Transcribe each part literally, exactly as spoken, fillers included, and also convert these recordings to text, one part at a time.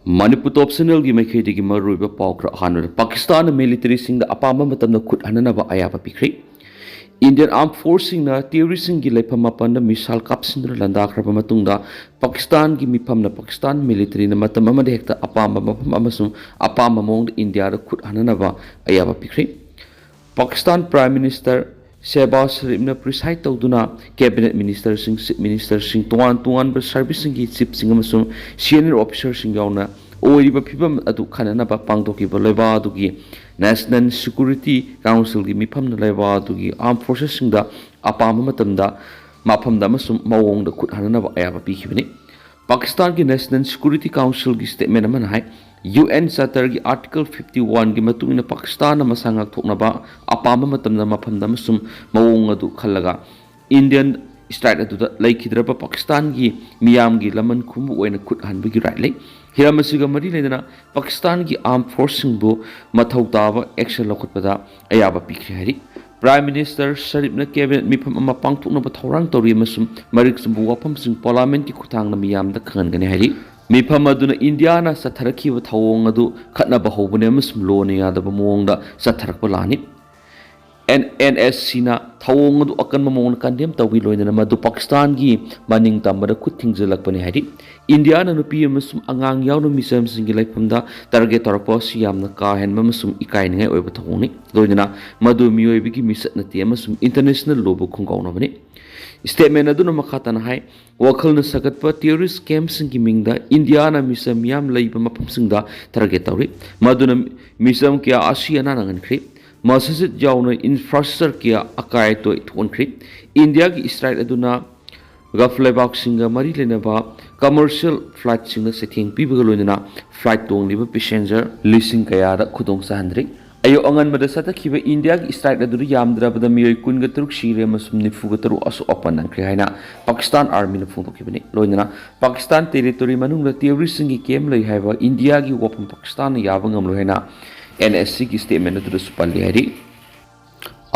ꯃꯅꯤꯄꯨꯔ ꯇꯣꯞ ꯆꯦꯅꯦꯜꯒꯤ ꯃꯥꯏꯀꯩꯗꯒꯤ ꯃꯔꯨꯑꯣꯏꯕ ꯄꯥꯎ ꯈꯔ꯫ ꯑꯍꯥꯟꯕꯗ, ꯄꯥꯀꯤꯁꯇꯥꯟꯅ ꯃꯤꯂꯤꯇꯔꯤꯁꯤꯡꯗ ꯑꯄꯥꯝꯕ ꯃꯇꯝꯗ ꯈꯨꯠ ꯍꯟꯅꯅꯕ ꯑꯌꯥꯕ ꯄꯤꯈ꯭ꯔꯦ꯫ ꯏꯟꯗꯤꯌꯟ ꯑꯥꯔꯝ ꯐꯣꯔꯁꯁꯤꯡꯅ ꯇꯦꯔꯣꯔꯤꯁꯁꯤꯡꯒꯤ ꯂꯩꯐꯝ ꯃꯥꯄꯟꯗ ꯃꯤꯁꯥꯏꯜ ꯀꯥꯞꯁꯤꯟꯗꯨꯅ ꯂꯥꯟꯗꯥꯈ꯭ꯔꯕ ꯃꯇꯨꯡꯗ, ꯄꯥꯀꯤꯁꯇꯥꯟꯒꯤ ꯃꯤꯐꯝꯅ ꯄꯥꯀꯤꯁꯇꯥꯟ ꯃꯤꯂꯤꯇꯔꯤꯅ ꯃꯇꯝ ꯑꯃꯗ ꯍꯦꯛꯇ ꯑꯄꯥꯝꯕ ꯃꯐꯝ ꯑꯃꯁꯨꯡ ꯑꯄꯥꯝꯕ ꯃꯑꯣꯡꯗ ꯏꯟꯗꯤꯌꯥꯗ ꯈꯨꯠ ꯍꯟꯅꯅꯕ ꯑꯌꯥꯕ ꯄꯤꯈ꯭ꯔꯦ꯫ ꯄꯥꯀꯤꯁꯇꯥꯟ ꯄ꯭ꯔꯥꯏꯝ ꯃꯤꯅꯤꯁꯇꯔ ꯁꯦꯍꯕꯥꯖ ꯁꯔꯤꯐꯅ ꯄ꯭ꯔꯤꯁꯥꯏꯗ ꯇꯧꯗꯨꯅ ꯀꯦꯕꯤꯅꯦꯠ ꯃꯤꯅꯤꯁꯇꯔꯁꯤꯡ, ꯆꯤꯐ ꯃꯤꯅꯤꯁꯇꯔꯁꯤꯡ, ꯇꯣꯉꯥꯟ ꯇꯣꯉꯥꯟꯕ ꯁꯔꯚꯤꯁꯁꯤꯡꯒꯤ ꯆꯤꯐꯁꯤꯡ ꯑꯃꯁꯨꯡ ꯁꯤꯅꯤꯌꯔ ꯑꯣꯐꯤꯁꯔꯁꯤꯡ ꯌꯥꯎꯅ ꯑꯣꯏꯔꯤꯕ ꯐꯤꯕꯝ ꯑꯗꯨ ꯈꯟꯅꯅꯕ ꯄꯥꯡꯊꯣꯛꯈꯤꯕ ꯂꯩꯕꯥꯛ ꯑꯗꯨꯒꯤ ꯅꯦꯁꯅꯦꯜ ꯁꯦꯀ꯭ꯌꯨꯔꯤꯇꯤ ꯀꯥꯎꯟꯁꯤꯜꯒꯤ ꯃꯤꯐꯝꯅ ꯂꯩꯕꯥꯛ ꯑꯗꯨꯒꯤ ꯑꯥꯔꯝ ꯐꯣꯔꯁꯦꯁꯁꯤꯡꯗ ꯑꯄꯥꯝꯕ ꯃꯇꯝꯗ, ꯃꯐꯝꯗ ꯑꯃꯁꯨꯡ ꯃꯑꯣꯡꯗ ꯈꯨꯠ ꯍꯟꯅꯅꯕ ꯑꯌꯥꯕ ꯄꯤꯈꯤꯕꯅꯤ꯫ ꯄꯥꯀꯤꯁꯇꯥꯟꯒꯤ ꯅꯦꯁꯅꯦꯜ ꯁꯦꯀ꯭ꯌꯨꯔꯤꯇꯤ ꯀꯥꯎꯟꯁꯤꯜꯒꯤ ꯁ꯭ꯇꯦꯠꯃꯦꯟ ꯑꯃꯅ ꯍꯥꯏ, ꯌꯨ ꯑꯦꯟ ꯆꯥꯔꯇꯔꯒꯤ ꯑꯥꯔꯇꯤꯀꯜ ꯐꯤꯐꯇꯤ ꯋꯥꯟꯒꯤ ꯃꯇꯨꯡ ꯏꯟꯅ ꯄꯥꯀꯤꯁꯇꯥꯟꯅ ꯃꯁꯥ ꯉꯥꯛꯊꯣꯛꯅꯕ ꯑꯄꯥꯝꯕ ꯃꯇꯝꯗ, ꯃꯐꯝꯗ ꯑꯃꯁꯨꯡ ꯃꯑꯣꯡ ꯑꯗꯨ ꯈꯜꯂꯒ ꯏꯟꯗꯤꯌꯟ ꯁ꯭ꯇꯦꯠ ꯑꯗꯨꯗ ꯂꯩꯈꯤꯗ꯭ꯔꯕ ꯄꯥꯀꯤꯁꯇꯥꯟꯒꯤ ꯃꯤꯌꯥꯝꯒꯤ ꯂꯃꯟ ꯈꯨꯝꯕ ꯑꯣꯏꯅ ꯈꯨꯠ ꯍꯟꯕꯒꯤ ꯔꯥꯏꯠ ꯂꯩ꯫ ꯍꯤꯔꯝ ꯑꯁꯤꯒ ꯃꯔꯤ ꯂꯩꯅꯅ ꯄꯥꯀꯤꯁꯇꯥꯟꯒꯤ ꯑꯥꯔꯝ ꯐꯣꯔꯁꯁꯤꯡꯕꯨ ꯃꯊꯧ ꯇꯥꯕ ꯑꯦꯛꯁꯟ ꯂꯧꯈꯠꯄꯗ ꯑꯌꯥꯕ ꯄꯤꯈ꯭ꯔꯦ ꯍꯥꯏꯔꯤ꯫ ꯄ꯭ꯔꯥꯏꯝ ꯃꯤꯅꯤꯁꯇꯔ ꯁꯔꯤꯐꯅ ꯀꯦꯕꯤꯅꯦꯠ ꯃꯤꯐꯝ ꯑꯃ ꯄꯥꯡꯊꯣꯛꯅꯕ ꯊꯧꯔꯥꯡ ꯇꯧꯔꯤ ꯑꯃꯁꯨꯡ ꯃꯔꯤꯛ ꯆꯨꯝꯕ ꯋꯥꯐꯝꯁꯤꯡ ꯄꯥꯔꯂꯤꯌꯥꯃꯦꯟꯠꯀꯤ ꯈꯨꯠꯊꯥꯡꯗ ꯃꯤꯌꯥꯝꯗ ꯈꯪꯍꯟꯒꯅꯤ ꯍꯥꯏꯔꯤ꯫ ꯃꯤꯐꯝ ꯑꯗꯨꯅ ꯏꯟꯗꯤꯌꯥꯅ ꯆꯠꯊꯔꯛꯈꯤꯕ ꯊꯧꯑꯣꯡ ꯑꯗꯨ ꯈꯠꯅꯕ ꯍꯧꯕꯅꯤ ꯑꯃꯁꯨꯡ ꯂꯣꯅ ꯌꯥꯗꯕ ꯃꯑꯣꯡꯗ ꯆꯠꯊꯔꯛꯄ ꯂꯥꯅꯤ꯫ ꯑꯦꯟ ꯑꯦꯟ ꯑꯦꯁ ꯁꯤꯅ ꯊꯧꯑꯣꯡ ꯑꯗꯨ ꯑꯀꯟꯕ ꯃꯑꯣꯡꯗ ꯀꯟꯗꯦꯝ ꯇꯧꯏ, ꯂꯣꯏꯅꯅ ꯃꯗꯨ ꯄꯥꯀꯤꯁꯇꯥꯟꯒꯤ ꯃꯅꯤꯡ ꯇꯝꯕꯗ ꯈꯨꯠ ꯊꯤꯡꯖꯤꯜꯂꯛꯄꯅꯤ ꯍꯥꯏꯔꯤ꯫ ꯏꯟꯗꯤꯌꯥꯅ ꯅꯨꯄꯤ ꯑꯃꯁꯨꯡ ꯑꯉꯥꯡ ꯌꯥꯎꯅ ꯃꯤꯆꯝꯁꯤꯡꯒꯤ ꯂꯩꯐꯝꯗ ꯇꯥꯔꯒꯦꯠ ꯇꯧꯔꯛꯄ ꯑꯁꯤ ꯌꯥꯝꯅ ꯀꯥ ꯍꯦꯟꯕ ꯑꯃꯁꯨꯡ ꯏꯀꯥꯏꯅꯤꯡꯉꯥꯏ ꯑꯣꯏꯕ ꯊꯧꯑꯣꯡꯅꯤ, ꯂꯣꯏꯅꯅ ꯃꯗꯨ ꯃꯤꯑꯣꯏꯕꯒꯤ ꯃꯤꯆꯠ ꯅꯠꯇꯦ ꯑꯃꯁꯨꯡ ꯏꯟꯇꯔꯅꯦꯁꯅꯦꯜ ꯂꯣꯕꯨ ꯈꯣꯡꯒꯥꯎꯅꯕꯅꯤ꯫ ꯁ꯭ꯇꯦꯠꯃꯦꯟ ꯑꯗꯨꯅ ꯃꯈꯥ ꯇꯥꯅ ꯍꯥꯏ, ꯋꯥꯈꯜꯅ ꯁꯥꯒꯠꯄ ꯇꯦꯔꯣꯔꯤꯁ꯭ꯠ ꯀꯦꯝꯞꯁꯤꯡꯒꯤ ꯃꯤꯡꯗ ꯏꯟꯗꯤꯌꯥꯅ ꯃꯤꯆꯝ ꯃꯤꯌꯥꯝ ꯂꯩꯕ ꯃꯐꯝꯁꯤꯡꯗ ꯇꯥꯔꯒꯦꯠ ꯇꯧꯔꯤ, ꯃꯗꯨꯅ ꯃꯤꯆꯝ ꯀꯌꯥ ꯑꯁꯤ ꯑꯅꯥ ꯅꯪꯍꯟꯈ꯭ꯔꯤ꯫ ꯃꯁꯖꯤꯗ ꯌꯥꯎꯅ ꯏꯟꯐ꯭ꯔꯥꯁ꯭ꯇ꯭ꯔꯛꯆꯔ ꯀꯌꯥ ꯑꯀꯥꯏ ꯑꯇꯣꯏ ꯊꯣꯛꯍꯟꯈ꯭ꯔꯤ꯫ ꯏꯟꯗꯤꯌꯥꯒꯤ ꯏꯁꯔꯥꯏꯜ ꯑꯗꯨꯅ ꯒꯜꯐ ꯂꯩꯕꯥꯛꯁꯤꯡꯒ ꯃꯔꯤ ꯂꯩꯅꯕ ꯀꯃꯔꯁꯤꯌꯦꯜ ꯐ꯭ꯂꯥꯏꯠꯁꯤꯡꯗ ꯆꯩꯊꯦꯡ ꯄꯤꯕꯒ ꯂꯣꯏꯅꯅ ꯐ꯭ꯂꯥꯏꯠ ꯇꯣꯡꯂꯤꯕ ꯄꯦꯁꯦꯟꯖꯔ ꯂꯤꯁꯤꯡ ꯀꯌꯥꯗ ꯈꯨꯗꯣꯡ ꯆꯥꯍꯟꯗ꯭ꯔꯤ꯫ ꯑꯌꯨꯛ ꯑꯉꯟꯕꯗ ꯆꯠꯊꯈꯤꯕ ꯏꯟꯗꯤꯌꯥꯒꯤ ꯏꯁꯇ꯭ꯔꯥꯏꯛ ꯑꯗꯨꯗ ꯌꯥꯝꯗ꯭ꯔꯕꯗ ꯃꯤꯑꯣꯏ ꯀꯨꯟꯒ ꯇꯔꯨꯛ ꯁꯤꯔꯦ ꯑꯃꯁꯨꯡ ꯅꯤꯐꯨꯒ ꯇꯔꯨꯛ ꯑꯁꯣꯛ ꯑꯄꯟ ꯅꯪꯈ꯭ꯔꯦ ꯍꯥꯏꯅ ꯄꯥꯀꯤꯁꯇꯥꯟ ꯑꯥꯔꯃꯤꯅ ꯐꯣꯡꯗꯣꯛꯈꯤꯕꯅꯤ꯫ ꯂꯣꯏꯅꯅ ꯄꯥꯀꯤꯁꯇꯥꯟ ꯇꯦꯔꯤꯇꯣꯔꯤ ꯃꯅꯨꯡꯗ ꯇꯦꯔꯣꯔꯤꯁ꯭ꯠꯁꯤꯡꯒꯤ ꯀꯦꯝꯞ ꯂꯩ ꯍꯥꯏꯕ ꯏꯟꯗꯤꯌꯥꯒꯤ ꯋꯥꯐꯝ ꯄꯥꯀꯤꯁꯇꯥꯟꯅ ꯌꯥꯕ ꯉꯝꯂꯣꯏ ꯍꯥꯏꯅ ꯑꯦꯟ ꯑꯦꯁ ꯁꯤꯒꯤ ꯁ꯭ꯇꯦꯠꯃꯦꯟ ꯑꯗꯨꯗꯁꯨ ꯄꯜꯂꯤ ꯍꯥꯏꯔꯤ꯫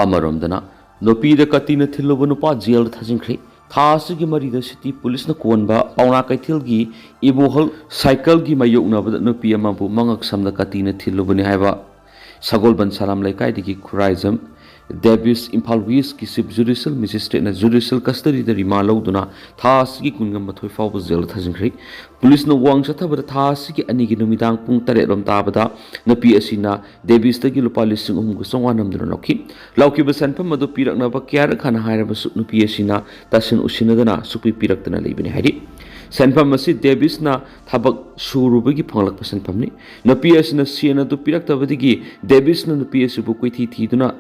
ꯑꯃꯔꯣꯝꯗꯅ, ꯅꯨꯄꯤꯗ ꯀꯇꯤꯅ ꯊꯤꯜꯂꯨꯕ ꯅꯨꯄꯥ ꯖꯦꯜꯗ ꯊꯥꯖꯤꯟꯈ꯭ꯔꯦ꯫ ꯊꯥ ꯑꯁꯤꯒꯤ ꯃꯔꯤꯗ ꯁꯤꯇꯤ ꯄꯨꯂꯤꯁꯅ ꯀꯣꯟꯕ ꯄꯥꯎꯅꯥ ꯀꯩꯊꯦꯜꯒꯤ ꯏꯕꯣꯍꯜ ꯁꯥꯏꯀꯜꯒꯤ ꯃꯥꯌꯣꯛꯅꯕꯗ ꯅꯨꯄꯤ ꯑꯃꯕꯨ ꯃꯉꯛ ꯁꯝꯅ ꯀꯥꯇꯤꯅ ꯊꯤꯜꯂꯨꯕꯅꯤ ꯍꯥꯏꯕ ꯁꯒꯣꯜꯕꯟ ꯁꯂꯥꯝ ꯂꯩꯀꯥꯏꯗꯒꯤ ꯈꯨꯔꯥꯏꯖꯝ ꯗꯦꯕꯤꯁ ꯏꯝꯐꯥꯜ ꯋꯦꯁꯀꯤ ꯆꯤꯐ ꯖꯨꯗꯤꯁꯤꯌꯦꯜ ꯃꯦꯖꯤꯁꯇ꯭ꯔꯦꯠꯅ ꯖꯨꯗꯤꯁꯤꯌꯦꯜ ꯀꯁꯇꯗꯤꯗ ꯔꯤꯃꯥꯟ ꯂꯧꯗꯨꯅ ꯊꯥ ꯑꯁꯤꯒꯤ ꯀꯨꯟꯒ ꯃꯥꯊꯣꯏ ꯐꯥꯎꯕ ꯖꯦꯜꯗ ꯊꯥꯖꯤꯟꯈ꯭ꯔꯦ꯫ ꯄꯨꯂꯤꯁꯅ ꯋꯥꯡ ꯆꯠꯊꯕꯗ ꯊꯥ ꯑꯁꯤꯒꯤ ꯑꯅꯤꯒꯤ ꯅꯨꯃꯤꯗꯥꯡ ꯄꯨꯡ ꯇꯔꯦꯠ ꯔꯣꯝ ꯇꯥꯕꯗ ꯅꯨꯄꯤ ꯑꯁꯤꯅ ꯗꯦꯕꯤꯁꯇꯒꯤ ꯂꯨꯄꯥ ꯂꯤꯁꯤꯡ ꯑꯍꯨꯝꯒ ꯆꯥꯝꯃꯉꯥ ꯅꯝꯗꯨꯅ ꯂꯧꯈꯤ꯫ ꯂꯧꯈꯤꯕ ꯁꯦꯟꯐꯝ ꯑꯗꯨ ꯄꯤꯔꯛꯅꯕ ꯀꯌꯥꯔꯛ ꯍꯟꯅ ꯍꯥꯏꯔꯕꯁꯨ ꯅꯨꯄꯤ ꯑꯁꯤꯅ ꯇꯥꯁꯤꯟ ꯎꯁꯤꯟꯅꯗꯅ ꯁꯨꯛꯄꯤ ꯄꯤꯔꯛꯇꯅ ꯂꯩꯕꯅꯤ ꯍꯥꯏꯔꯤ꯫ ꯁꯦꯟꯐꯝ ꯑꯁꯤ ꯗꯦꯕꯤꯁꯅ ꯊꯕꯛ ꯁꯨꯔꯨꯕꯒꯤ ꯐꯪꯂꯛꯄ ꯁꯦꯟꯐꯝꯅꯤ꯫ ꯅꯨꯄꯤ ꯑꯁꯤꯅ ꯁꯦꯟ ꯑꯗꯨ ꯄꯤꯔꯛꯇꯕꯗꯒꯤ ꯗꯦꯕꯤꯁꯅ ꯅꯨꯄꯤ ꯑꯁꯤꯕꯨ ꯀꯣꯏꯊꯤ ꯊꯤꯗꯨꯅ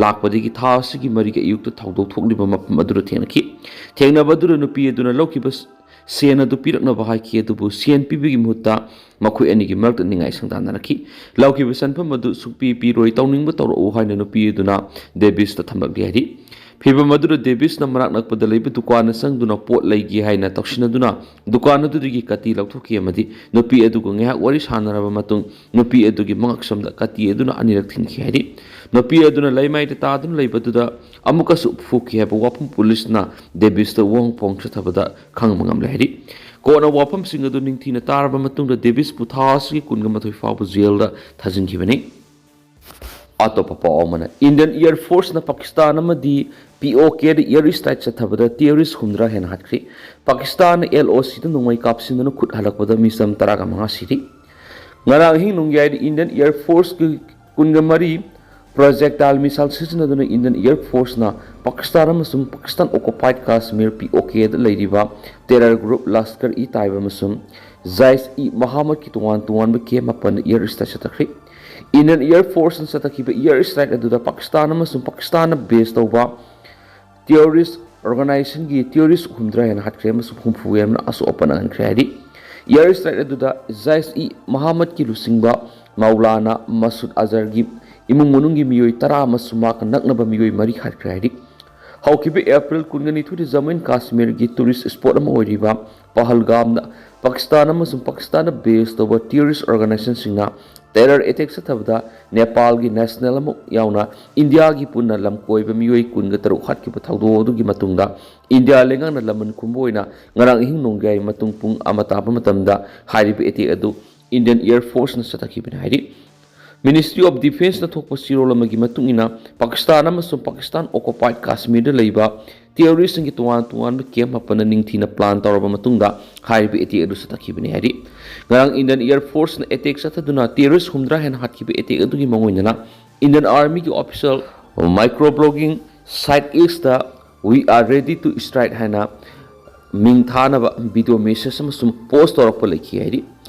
ꯂꯥꯛꯄꯗꯒꯤ ꯊꯥ ꯑꯁꯤꯒꯤ ꯃꯔꯤꯒꯤ ꯑꯌꯨꯛꯇ ꯊꯧꯗꯣꯛ ꯊꯣꯛꯂꯤꯕ ꯃꯐꯝ ꯑꯗꯨꯗ ꯊꯦꯡꯅꯈꯤ꯫ ꯊꯦꯡꯅꯕ ꯑꯗꯨꯗ ꯅꯨꯄꯤ ꯑꯗꯨꯅ ꯂꯧꯈꯤꯕ ꯁꯦꯟ ꯑꯗꯨ ꯄꯤꯔꯛꯅꯕ ꯍꯥꯏꯈꯤ, ꯑꯗꯨꯕꯨ ꯁꯦꯟ ꯄꯤꯕꯒꯤ ꯃꯍꯨꯠꯇ ꯃꯈꯣꯏ ꯑꯅꯤꯒꯤ ꯃꯔꯛꯇ ꯅꯤꯡꯉꯥꯏ ꯁꯪꯗꯥꯟꯅꯔꯛꯈꯤ꯫ ꯂꯧꯈꯤꯕ ꯁꯦꯟꯐꯝ ꯑꯗꯨ ꯁꯨꯛꯄꯤ ꯄꯤꯔꯣꯏ, ꯇꯧꯅꯤꯡꯕ ꯇꯧꯔꯛꯎ ꯍꯥꯏꯅ ꯅꯨꯄꯤ ꯑꯗꯨꯅ ꯗꯦꯕꯤꯁꯇ ꯊꯝꯂꯛꯂꯤ ꯍꯥꯏꯔꯤ꯫ ꯐꯤꯚꯝ ꯑꯗꯨꯗ ꯗꯦꯕꯤꯁꯅ ꯃꯅꯥꯛ ꯅꯛꯄꯗ ꯂꯩꯕ ꯗꯨꯀꯥꯟꯗ ꯆꯪꯗꯨꯅ ꯄꯣꯠ ꯂꯩꯒꯦ ꯍꯥꯏꯅ ꯇꯧꯁꯤꯟꯅꯗꯨꯅ ꯗꯨꯀꯥꯟ ꯑꯗꯨꯗꯒꯤ ꯀꯥꯇꯤ ꯂꯧꯊꯣꯛꯈꯤ ꯑꯃꯗꯤ ꯅꯨꯄꯤ ꯑꯗꯨꯒ ꯉꯥꯏꯍꯥꯛ ꯋꯥꯔꯤ ꯁꯥꯟꯅꯔꯕ ꯃꯇꯨꯡ ꯅꯨꯄꯤ ꯑꯗꯨꯒꯤ ꯃꯉꯛꯁꯝꯗ ꯀꯥꯇꯤ ꯑꯗꯨꯅ ꯑꯅꯤꯔꯛ ꯊꯤꯟꯈꯤ ꯍꯥꯏꯔꯤ꯫ ꯅꯨꯄꯤ ꯑꯗꯨꯅ ꯂꯩꯃꯥꯏꯗ ꯇꯥꯗꯨꯅ ꯂꯩꯕꯗꯨꯗ ꯑꯃꯨꯛꯀꯁꯨ ꯐꯨꯈꯤ ꯍꯥꯏꯕ ꯋꯥꯐꯝ ꯄꯨꯂꯤꯁꯅ ꯗꯦꯕꯤꯁꯇ ꯋꯥꯍꯪ ꯄꯥꯎꯍꯪ ꯆꯠꯊꯕꯗ ꯈꯪꯕ ꯉꯝꯂꯦ ꯍꯥꯏꯔꯤ꯫ ꯀꯣꯟꯅ ꯋꯥꯐꯝꯁꯤꯡ ꯑꯗꯨ ꯅꯤꯡꯊꯤꯅ ꯇꯥꯔꯕ ꯃꯇꯨꯡꯗ ꯗꯦꯕꯤꯁꯄꯨ ꯊꯥ ꯑꯁꯤꯒꯤ ꯀꯨꯟꯒ ꯃꯥꯊꯣꯏ ꯐꯥꯎꯕ ꯖꯦꯜꯗ ꯊꯥꯖꯤꯟꯈꯤꯕꯅꯤ꯫ ꯑꯇꯣꯞꯄ ꯄꯥꯎ ꯑꯃꯅ, ꯏꯟꯗꯤꯌꯟ ꯑꯦꯌꯔ ꯐꯣꯔꯁꯅ ꯄꯥꯀꯤꯁꯇꯥꯟ ꯑꯃꯗꯤ ꯄꯤ ꯑꯣ ꯀꯦꯗ ꯑꯦꯌꯔ ꯁ꯭ꯇ꯭ꯔꯥꯏꯛ ꯆꯠꯊꯕꯗ ꯇꯦꯔꯣꯔꯤꯁ ꯍꯨꯝꯗ꯭ꯔꯥ ꯍꯦꯟꯅ ꯍꯥꯠꯈ꯭ꯔꯦ꯫ ꯄꯥꯀꯤꯁꯇꯥꯟꯅ ꯑꯦꯜ ꯑꯣ ꯁꯤꯗ ꯅꯣꯡꯃꯩ ꯀꯥꯞꯁꯤꯟꯗꯨꯅ ꯈꯨꯠ ꯍꯜꯂꯛꯄꯗ ꯃꯤꯆꯝ ꯇꯔꯥꯒ ꯃꯉꯥ ꯁꯤꯔꯤ꯫ ꯉꯔꯥꯡ ꯑꯍꯤꯡ ꯅꯣꯡꯌꯥꯏꯗ ꯏꯟꯗꯤꯌꯟ ꯑꯦꯌꯔ ꯐꯣꯔꯁꯀꯤ ꯀꯨꯟꯒ ꯃꯔꯤ ꯄ꯭ꯔꯣꯖꯦꯛꯇꯥꯏꯜ ꯃꯤꯁꯥꯏꯜ ꯁꯤꯖꯤꯟꯅꯗꯨꯅ ꯏꯟꯗꯤꯌꯟ ꯑꯦꯌꯔ ꯐꯣꯔꯁꯅ ꯄꯥꯀꯤꯁꯇꯥꯟ ꯑꯃꯁꯨꯡ ꯄꯥꯀꯤꯁꯇꯥꯟ ꯑꯣꯀꯨꯄꯥꯏꯗ ꯀꯥꯁꯃꯤꯔ, ꯄꯤ ꯑꯣ ꯀꯦꯗ ꯂꯩꯔꯤꯕ ꯇꯦꯔꯔ ꯒ꯭ꯔꯨꯞ ꯂꯁꯀꯔ ꯏ ꯇꯥꯏꯕ ꯑꯃꯁꯨꯡ ꯖꯥꯏꯁ ꯏ ꯃꯍꯥꯃꯠꯀꯤ ꯇꯣꯉꯥꯟ ꯇꯣꯉꯥꯟꯕ ꯀꯦꯝ ꯃꯥꯄꯟꯗ ꯑꯦꯌꯔ ꯁ꯭ꯇ꯭ꯔꯥꯏꯛ ꯆꯠꯊꯈ꯭ꯔꯦ꯫ ꯏꯟꯗꯤꯌꯟ ꯑꯦꯌꯔ ꯐꯣꯔꯁꯅ ꯆꯠꯊꯈꯤꯕ ꯑꯦꯌꯔ ꯁ꯭ꯇ꯭ꯔꯥꯏꯛ ꯑꯗꯨꯗ ꯄꯥꯀꯤꯁꯇꯥꯟ ꯑꯃꯁꯨꯡ ꯄꯥꯀꯤꯁꯇꯥꯟꯅ ꯕꯦꯁ ꯇꯧꯕ ꯇꯦꯔꯣꯔꯤꯁ ꯑꯣꯔꯒꯅꯥꯏꯖꯦꯁꯟꯒꯤ ꯇꯦꯔꯣꯔꯤꯁ ꯍꯨꯝꯗ꯭ꯔꯥ ꯍꯦꯟꯅ ꯍꯥꯠꯈ꯭ꯔꯦ ꯑꯃꯁꯨꯡ ꯍꯨꯝꯐꯨ ꯍꯦꯟꯅ ꯑꯁꯣꯛ ꯑꯄꯟ ꯅꯪꯍꯟꯈ꯭ꯔꯦ ꯍꯥꯏꯔꯤ꯫ ꯑꯦꯌꯔ ꯁ꯭ꯇ꯭ꯔꯥꯏꯛ ꯑꯗꯨꯗ ꯖꯥꯏꯁ ꯏ ꯃꯍꯥꯃꯠꯀꯤ ꯂꯨꯆꯤꯡꯕ ꯃꯧꯂꯥꯅꯥ ꯃꯁꯨꯗ ꯑꯖꯍꯔꯒꯤ ꯏꯃꯨꯡ ꯃꯅꯨꯡꯒꯤ ꯃꯤꯑꯣꯏ ꯇꯔꯥ ꯑꯃꯁꯨꯡ ꯃꯍꯥꯛꯀ ꯅꯛꯅꯕ ꯃꯤꯑꯣꯏ ꯃꯔꯤ ꯍꯥꯠꯈ꯭ꯔꯦ ꯍꯥꯏꯔꯤ꯫ ꯍꯧꯈꯤꯕ ꯑꯦꯄ꯭ꯔꯤꯜ ꯀꯨꯟꯒ ꯅꯤꯊꯣꯏꯗ ꯖꯝꯃꯨ ꯑꯦꯟ ꯀꯥꯁꯃꯤꯔꯒꯤ ꯇꯨꯔꯤꯁ ꯁ꯭ꯄꯣꯠ ꯑꯃ ꯑꯣꯏꯔꯤꯕ ꯄꯍꯜꯒꯥꯝꯗ ꯄꯥꯀꯤꯁꯇꯥꯟ ꯑꯃꯁꯨꯡ ꯄꯥꯀꯤꯁꯇꯥꯟꯗ ꯕꯦꯁ ꯇꯧꯕ ꯇꯦꯔꯣꯔꯤꯁ ꯑꯣꯔꯒꯅꯥꯏꯖꯦꯁꯟꯁꯤꯡꯅ ꯇꯦꯔꯔ ꯑꯦꯇꯦꯛ ꯆꯠꯊꯕꯗ ꯅꯦꯄꯥꯜꯒꯤ ꯅꯦꯁꯅꯦꯜ ꯑꯃ ꯌꯥꯎꯅ ꯏꯟꯗꯤꯌꯥꯒꯤ ꯄꯨꯟꯅ ꯂꯝ ꯀꯣꯏꯕ ꯃꯤꯑꯣꯏ ꯀꯨꯟꯒ ꯇꯔꯨꯛ ꯍꯥꯠꯈꯤꯕ ꯊꯧꯗꯣꯛ ꯑꯗꯨꯒꯤ ꯃꯇꯨꯡꯗ ꯏꯟꯗꯤꯌꯥ ꯂꯩꯉꯥꯛꯅ ꯂꯃꯟ ꯈꯨꯝꯕ ꯑꯣꯏꯅ ꯉꯔꯥꯡ ꯑꯍꯤꯡ ꯅꯣꯡꯌꯥꯏ ꯃꯇꯨꯡ ꯄꯨꯡ ꯑꯃ ꯇꯥꯕ ꯃꯇꯝꯗ ꯍꯥꯏꯔꯤꯕ ꯑꯦꯇꯦꯛ ꯑꯗꯨ ꯏꯟꯗꯤꯌꯟ ꯑꯦꯌꯔ ꯐꯣꯔꯁꯅ ꯆꯠꯊꯈꯤꯕꯅꯤ ꯍꯥꯏꯔꯤ꯫ Ministry of Defenceꯅ ꯊꯣꯛꯄ ꯆꯦꯔꯣꯜ ꯑꯃꯒꯤ ꯃꯇꯨꯡ ꯏꯟꯅ, ꯄꯥꯀꯤꯁꯇꯥꯟ ꯑꯃꯁꯨꯡ ꯄꯥꯀꯤꯁꯇꯥꯟ ꯑꯣꯀꯨꯄꯥꯏꯗ ꯀꯥꯁꯃꯤꯔꯗ ꯂꯩꯕ ꯇꯦꯔꯣꯔꯤꯁꯁꯤꯡꯒꯤ ꯇꯣꯉꯥꯟ ꯇꯣꯉꯥꯟꯕ ꯀꯦꯝꯞ ꯃꯥꯄꯟꯅ ꯅꯤꯡꯊꯤꯅ ꯄ꯭ꯂꯥꯟ ꯇꯧꯔꯕ ꯃꯇꯨꯡꯗ ꯍꯥꯏꯔꯤꯕ ꯑꯦꯇꯦꯛ ꯑꯗꯨ ꯆꯠꯊꯈꯤꯕꯅꯤ ꯍꯥꯏꯔꯤ꯫ ꯉꯔꯥꯡ ꯏꯟꯗꯤꯌꯟ ꯑꯦꯌꯔ ꯐꯣꯔꯁꯅ ꯑꯦꯇꯦꯛ ꯆꯠꯊꯗꯨꯅ ꯇꯦꯔꯣꯔꯤꯁ ꯍꯨꯝꯗ꯭ꯔꯥ ꯍꯦꯟꯅ ꯍꯥꯠꯈꯤꯕ ꯑꯦꯇꯦꯛ ꯑꯗꯨꯒꯤ ꯃꯥꯡꯑꯣꯏꯅꯅ ꯏꯟꯗꯤꯌꯟ ꯑꯥꯔꯃꯤꯒꯤ ꯑꯣꯐꯤꯁꯤꯌꯦꯜ ꯃꯥꯏꯀ꯭ꯔꯣ ꯕ꯭ꯂꯣꯒꯤꯡ ꯁꯥꯏꯠ ꯑꯦꯛꯁꯇ "We are ready to strike" ꯍꯥꯏꯅ ꯃꯤꯡ ꯊꯥꯅꯕ ꯚꯤꯗꯤꯑꯣ ꯃꯦꯁꯦꯖ ꯑꯃꯁꯨ ꯄꯣꯁ ꯇꯧꯔꯛꯄ ꯂꯩꯈꯤ ꯍꯥꯏꯔꯤ꯫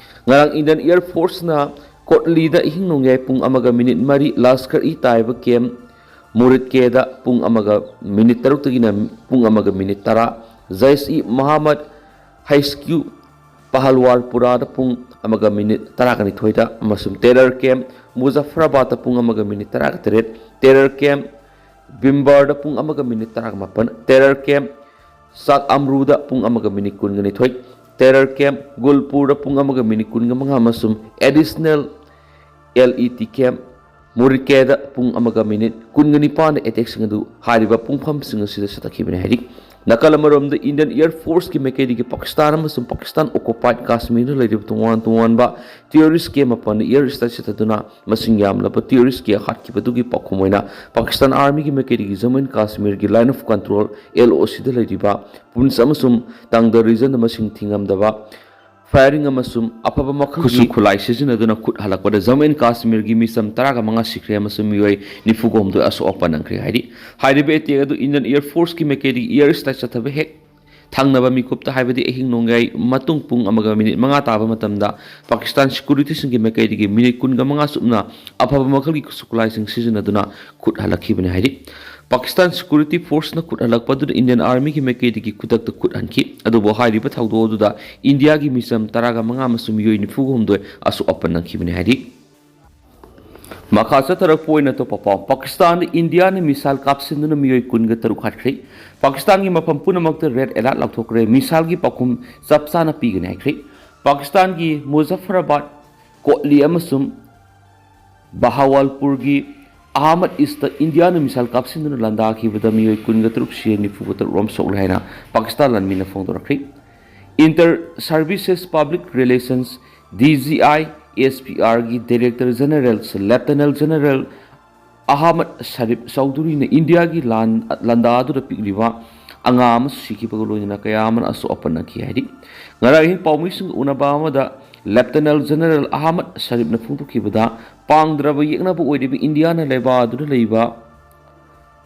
ꯉꯔꯥꯡ ꯏꯟꯗꯤꯌꯟ ꯑꯦꯌꯔ ꯐꯣꯔꯁꯅ ꯀꯣꯠꯂꯤꯗ ꯑꯍꯤꯡ ꯅꯣꯡꯌꯥꯏ ꯄꯨꯡ ꯑꯃꯒ ꯃꯤꯅꯤꯠ ꯃꯔꯤ, ꯂꯁꯀꯔ ꯏ ꯇꯥꯏꯕ ꯀꯦꯝꯞ ꯃꯨꯔꯤꯠꯀꯦꯗ ꯄꯨꯡ ꯑꯃꯒ ꯃꯤꯅꯤꯠ ꯇꯔꯨꯛꯇꯒꯤꯅ ꯄꯨꯡ ꯑꯃꯒ ꯃꯤꯅꯤꯠ ꯇꯔꯥ, ꯖꯩꯁ ꯏ ꯃꯣꯍꯥꯃꯗ ꯍꯩꯁ ꯀ꯭ꯌꯨ ꯄꯍꯜꯋꯥꯔꯄꯨꯔꯥꯗ ꯄꯨꯡ ꯑꯃꯒ ꯃꯤꯅꯤꯠ ꯇꯔꯥꯒ ꯅꯤꯊꯣꯏꯗ ꯑꯃꯁꯨꯡ ꯇꯦꯔꯔ ꯀꯦꯝꯞ ꯃꯨꯖꯐꯔꯥꯕꯥꯗꯇ ꯄꯨꯡ ꯑꯃꯒ ꯃꯤꯅꯤꯠ ꯇꯔꯥꯒ ꯇꯔꯦꯠ, ꯇꯦꯔꯔ ꯀꯦꯝꯞ ꯕꯤꯝꯕꯥꯔꯗ ꯄꯨꯡ ꯑꯃꯒ ꯃꯤꯅꯤꯠ ꯇꯔꯥꯒ ꯃꯥꯄꯟ, ꯇꯦꯔꯔ ꯀꯦꯝꯞ ꯆꯥꯛ ꯑꯝꯔꯨꯗ ꯄꯨꯡ ꯑꯃꯒ ꯃꯤꯅꯤꯠ ꯀꯨꯟꯒ ꯅꯤꯊꯣꯏ, ꯇꯦꯔꯔ ꯀꯦꯝꯞ ꯒꯨꯜꯄꯨꯔꯗ ꯄꯨꯡ ꯑꯃꯒ ꯃꯤꯅꯤꯠ ꯀꯨꯟꯒ ꯃꯉꯥ ꯑꯃꯁꯨꯡ additional L E T camp ꯃꯨꯔꯤꯀꯦꯗ ꯄꯨꯡ ꯑꯃꯒ ꯃꯤꯅꯤꯠ ꯀꯨꯟꯒ ꯅꯤꯄꯥꯟꯗ ꯑꯦꯇꯦꯛꯁꯤꯡ ꯑꯗꯨ ꯍꯥꯏꯔꯤꯕ ꯄꯨꯡꯐꯝꯁꯤꯡ ꯑꯁꯤꯗ ꯆꯠꯊꯈꯤꯕꯅꯤ ꯍꯥꯏꯔꯤ꯫ ꯅꯥꯀꯜ ꯑꯃꯔꯣꯝꯗ, ꯏꯟꯗꯤꯌꯟ ꯑꯦꯌꯔ ꯐꯣꯔꯁꯀꯤ ꯃꯥꯏꯀꯩꯗꯒꯤ ꯄꯥꯀꯤꯁꯇꯥꯟ ꯑꯃꯁꯨꯡ ꯄꯥꯀꯤꯁꯇꯥꯟ ꯑꯣꯀꯨꯄꯥꯏꯗ ꯀꯥꯁꯃꯤꯔꯗ ꯂꯩꯔꯤꯕ ꯇꯣꯉꯥꯟ ꯇꯣꯉꯥꯟꯕ ꯇꯦꯔꯣꯔꯤꯁ ꯀꯦꯝꯞ ꯃꯥꯄꯟꯗ ꯑꯦꯌꯔ ꯁ꯭ꯇ꯭ꯔꯥꯏꯛ ꯆꯠꯊꯗꯨꯅ ꯃꯁꯤꯡ ꯌꯥꯝꯂꯕ ꯇꯦꯔꯣꯔꯤꯁꯀꯤ ꯍꯥꯠꯈꯤꯕꯗꯨꯒꯤ ꯄꯥꯎꯈꯨꯝ ꯑꯣꯏꯅ ꯄꯥꯀꯤꯁꯇꯥꯟ ꯑꯥꯔꯃꯤꯒꯤ ꯃꯥꯏꯀꯩꯗꯒꯤ ꯖꯝꯃꯨ ꯑꯦꯟ ꯀꯥꯁꯃꯤꯔꯒꯤ line of control, L O ꯁꯤꯗ ꯂꯩꯔꯤꯕ ꯄꯨꯟꯁ ꯑꯃꯁꯨꯡ ꯇꯥꯡꯗ ꯔꯤꯖꯟꯗ ꯃꯁꯤꯡ ꯊꯤꯉꯝꯗꯕ ꯐꯥꯌꯔꯤꯡ ꯑꯃꯁꯨꯡ ꯑꯐꯕ ꯃꯈꯜꯒꯤ ꯈꯨꯠꯁꯨ ꯈꯨꯠꯂꯥꯏ ꯁꯤꯖꯤꯟꯅꯗꯨꯅ ꯈꯨꯠ ꯍꯜꯂꯛꯄꯗ ꯖꯝꯃꯨ ꯑꯦꯟ ꯀꯥꯁꯃꯤꯔꯒꯤ ꯃꯤꯆꯝ ꯇꯔꯥꯒ ꯃꯉꯥ ꯁꯤꯈ꯭ꯔꯦ ꯑꯃꯁꯨꯡ ꯃꯤꯑꯣꯏ ꯅꯤꯐꯨꯒ ꯍꯨꯝꯗꯣꯏ ꯑꯁꯣꯛ ꯑꯄꯟ ꯅꯪꯈ꯭ꯔꯦ ꯍꯥꯏꯔꯤ꯫ ꯍꯥꯏꯔꯤꯕ ꯑꯦꯇꯦꯛ ꯑꯗꯨ ꯏꯟꯗꯤꯌꯟ ꯑꯦꯌꯔ ꯐꯣꯔꯁꯀꯤ ꯃꯥꯏꯀꯩꯗꯒꯤ ꯑꯦꯌꯔ ꯁ꯭ꯇ꯭ꯔꯥꯏꯛ ꯆꯠꯊꯕ ꯍꯦꯛ ꯊꯪꯅꯕ ꯃꯤꯀꯨꯞꯇ, ꯍꯥꯏꯕꯗꯤ ꯑꯍꯤꯡ ꯅꯣꯡꯌꯥꯏ ꯃꯇꯨꯡ ꯄꯨꯡ ꯑꯃꯒ ꯃꯤꯅꯤꯠ ꯃꯉꯥ ꯇꯥꯕ ꯃꯇꯝꯗ ꯄꯥꯀꯤꯁꯇꯥꯟ ꯁꯦꯀ꯭ꯌꯨꯔꯤꯇꯤꯁꯤꯡꯒꯤ ꯃꯥꯏꯀꯩꯗꯒꯤ ꯃꯤꯅꯤꯠ ꯀꯨꯟꯒ ꯃꯉꯥ ꯆꯨꯞꯅ ꯑꯐꯕ ꯃꯈꯜꯒꯤ ꯈꯨꯠꯁꯨ ꯈꯨꯠꯂꯥꯏꯁꯤꯡ ꯁꯤꯖꯤꯟꯅꯗꯨꯅ ꯈꯨꯠ ꯍꯜꯂꯛꯈꯤꯕꯅꯤ ꯍꯥꯏꯔꯤ꯫ ꯄꯥꯀꯤꯁꯇꯥꯟ ꯁꯦꯀ꯭ꯌꯨꯔꯤꯇꯤ ꯐꯣꯔꯁꯅ ꯈꯨꯠ ꯍꯜꯂꯛꯄꯗꯨꯗ ꯏꯟꯗꯤꯌꯟ ꯑꯥꯔꯃꯤꯒꯤ ꯃꯥꯏꯀꯩꯗꯒꯤ ꯈꯨꯗꯛꯇ ꯈꯨꯠ ꯍꯟꯈꯤ꯫ ꯑꯗꯨꯕꯨ ꯍꯥꯏꯔꯤꯕ ꯊꯧꯗꯣꯛ ꯑꯗꯨꯗ ꯏꯟꯗꯤꯌꯥꯒꯤ ꯃꯤꯆꯝ ꯇꯔꯥꯒ ꯃꯉꯥ ꯑꯃꯁꯨꯡ ꯃꯤꯑꯣꯏ ꯅꯤꯐꯨꯒ ꯍꯨꯝꯗꯣꯏ ꯑꯁꯣꯛ ꯑꯄꯟ ꯅꯪꯈꯤꯕꯅꯤ ꯍꯥꯏꯔꯤ꯫ ꯃꯈꯥ ꯆꯠꯊꯔꯛꯄ ꯑꯣꯏꯅ ꯑꯇꯣꯞꯄ ꯄꯥꯎ, ꯄꯥꯀꯤꯁꯇꯥꯟꯗ ꯏꯟꯗꯤꯌꯥꯅ ꯃꯤꯁꯥꯏꯜ ꯀꯥꯞꯁꯤꯟꯗꯨꯅ ꯃꯤꯑꯣꯏ ꯀꯨꯟꯒ ꯇꯔꯨꯛ ꯍꯥꯠꯈ꯭ꯔꯦ꯫ ꯄꯥꯀꯤꯁꯇꯥꯟꯒꯤ ꯃꯐꯝ ꯄꯨꯝꯅꯃꯛꯇ ꯔꯦꯗ ꯑꯦꯂꯔꯠ ꯂꯥꯎꯊꯣꯛꯈ꯭ꯔꯦ꯫ ꯃꯤꯁꯥꯏꯜꯒꯤ ꯄꯥꯎꯈꯨꯝ ꯆꯞ ꯆꯥꯅ ꯄꯤꯒꯅꯤ ꯍꯥꯏꯈ꯭ꯔꯦ꯫ ꯄꯥꯀꯤꯁꯇꯥꯟꯒꯤ ꯃꯨꯖꯐꯔꯥꯕꯥꯗ, ꯀꯣꯠꯂꯤ ꯑꯃꯁꯨꯡ ꯕꯍꯥꯋꯥꯜꯄꯨꯔꯒꯤ ꯑꯍꯃꯗ ꯏꯁꯇ ꯏꯟꯗꯤꯌꯥꯅ ꯃꯤꯁꯥꯏꯜ ꯀꯥꯞꯁꯤꯟꯗꯨꯅ ꯂꯥꯟꯗꯥꯈꯤꯕꯗ ꯃꯤꯑꯣꯏ ꯀꯨꯟꯒ ꯇꯔꯨꯛ ꯁꯤꯔꯦ, ꯅꯤꯐꯨꯒ ꯇꯔꯨꯛ ꯔꯣꯝ ꯁꯣꯛꯂꯦ ꯍꯥꯏꯅ ꯄꯥꯀꯤꯁꯇꯥꯟ ꯂꯥꯟꯃꯤꯅ ꯐꯣꯡꯗꯣꯔꯛꯈ꯭ꯔꯦ꯫ Inter services public relations, D G I S P ꯑꯥꯔꯒꯤ director general lieutenant general Ahmed Sharif ꯆꯧꯙꯨꯔꯤꯅ ꯏꯟꯗꯤꯌꯥꯒꯤ ꯂꯥꯟ ꯂꯥꯟꯗꯥꯗꯨꯗ ꯄꯤꯛꯂꯤꯕ ꯑꯉꯥꯡ ꯑꯃꯁꯨ ꯁꯤꯈꯤꯕꯒ ꯂꯣꯏꯅꯅ ꯀꯌꯥ ꯑꯃꯅ ꯑꯁꯣꯛ ꯑꯄꯟ ꯅꯪꯈꯤ ꯍꯥꯏꯔꯤ꯫ ꯉꯔꯥꯡ ꯑꯍꯤꯡ ꯄꯥꯎꯃꯤꯁꯤꯡꯒ ꯎꯅꯕ ꯑꯃꯗ ꯂꯦꯐꯇꯅꯦꯟ ꯖꯦꯅꯔꯦꯜ ꯑꯍꯃꯗ ꯁꯔꯤꯐꯅ ꯐꯣꯡꯗꯣꯛꯈꯤꯕꯗ, ꯄꯥꯡꯗ꯭ꯔꯕ ꯌꯦꯛꯅꯕ ꯑꯣꯏꯔꯤꯕ ꯏꯟꯗꯤꯌꯥꯅ ꯂꯩꯕꯥꯛ ꯑꯗꯨꯗ ꯂꯩꯕ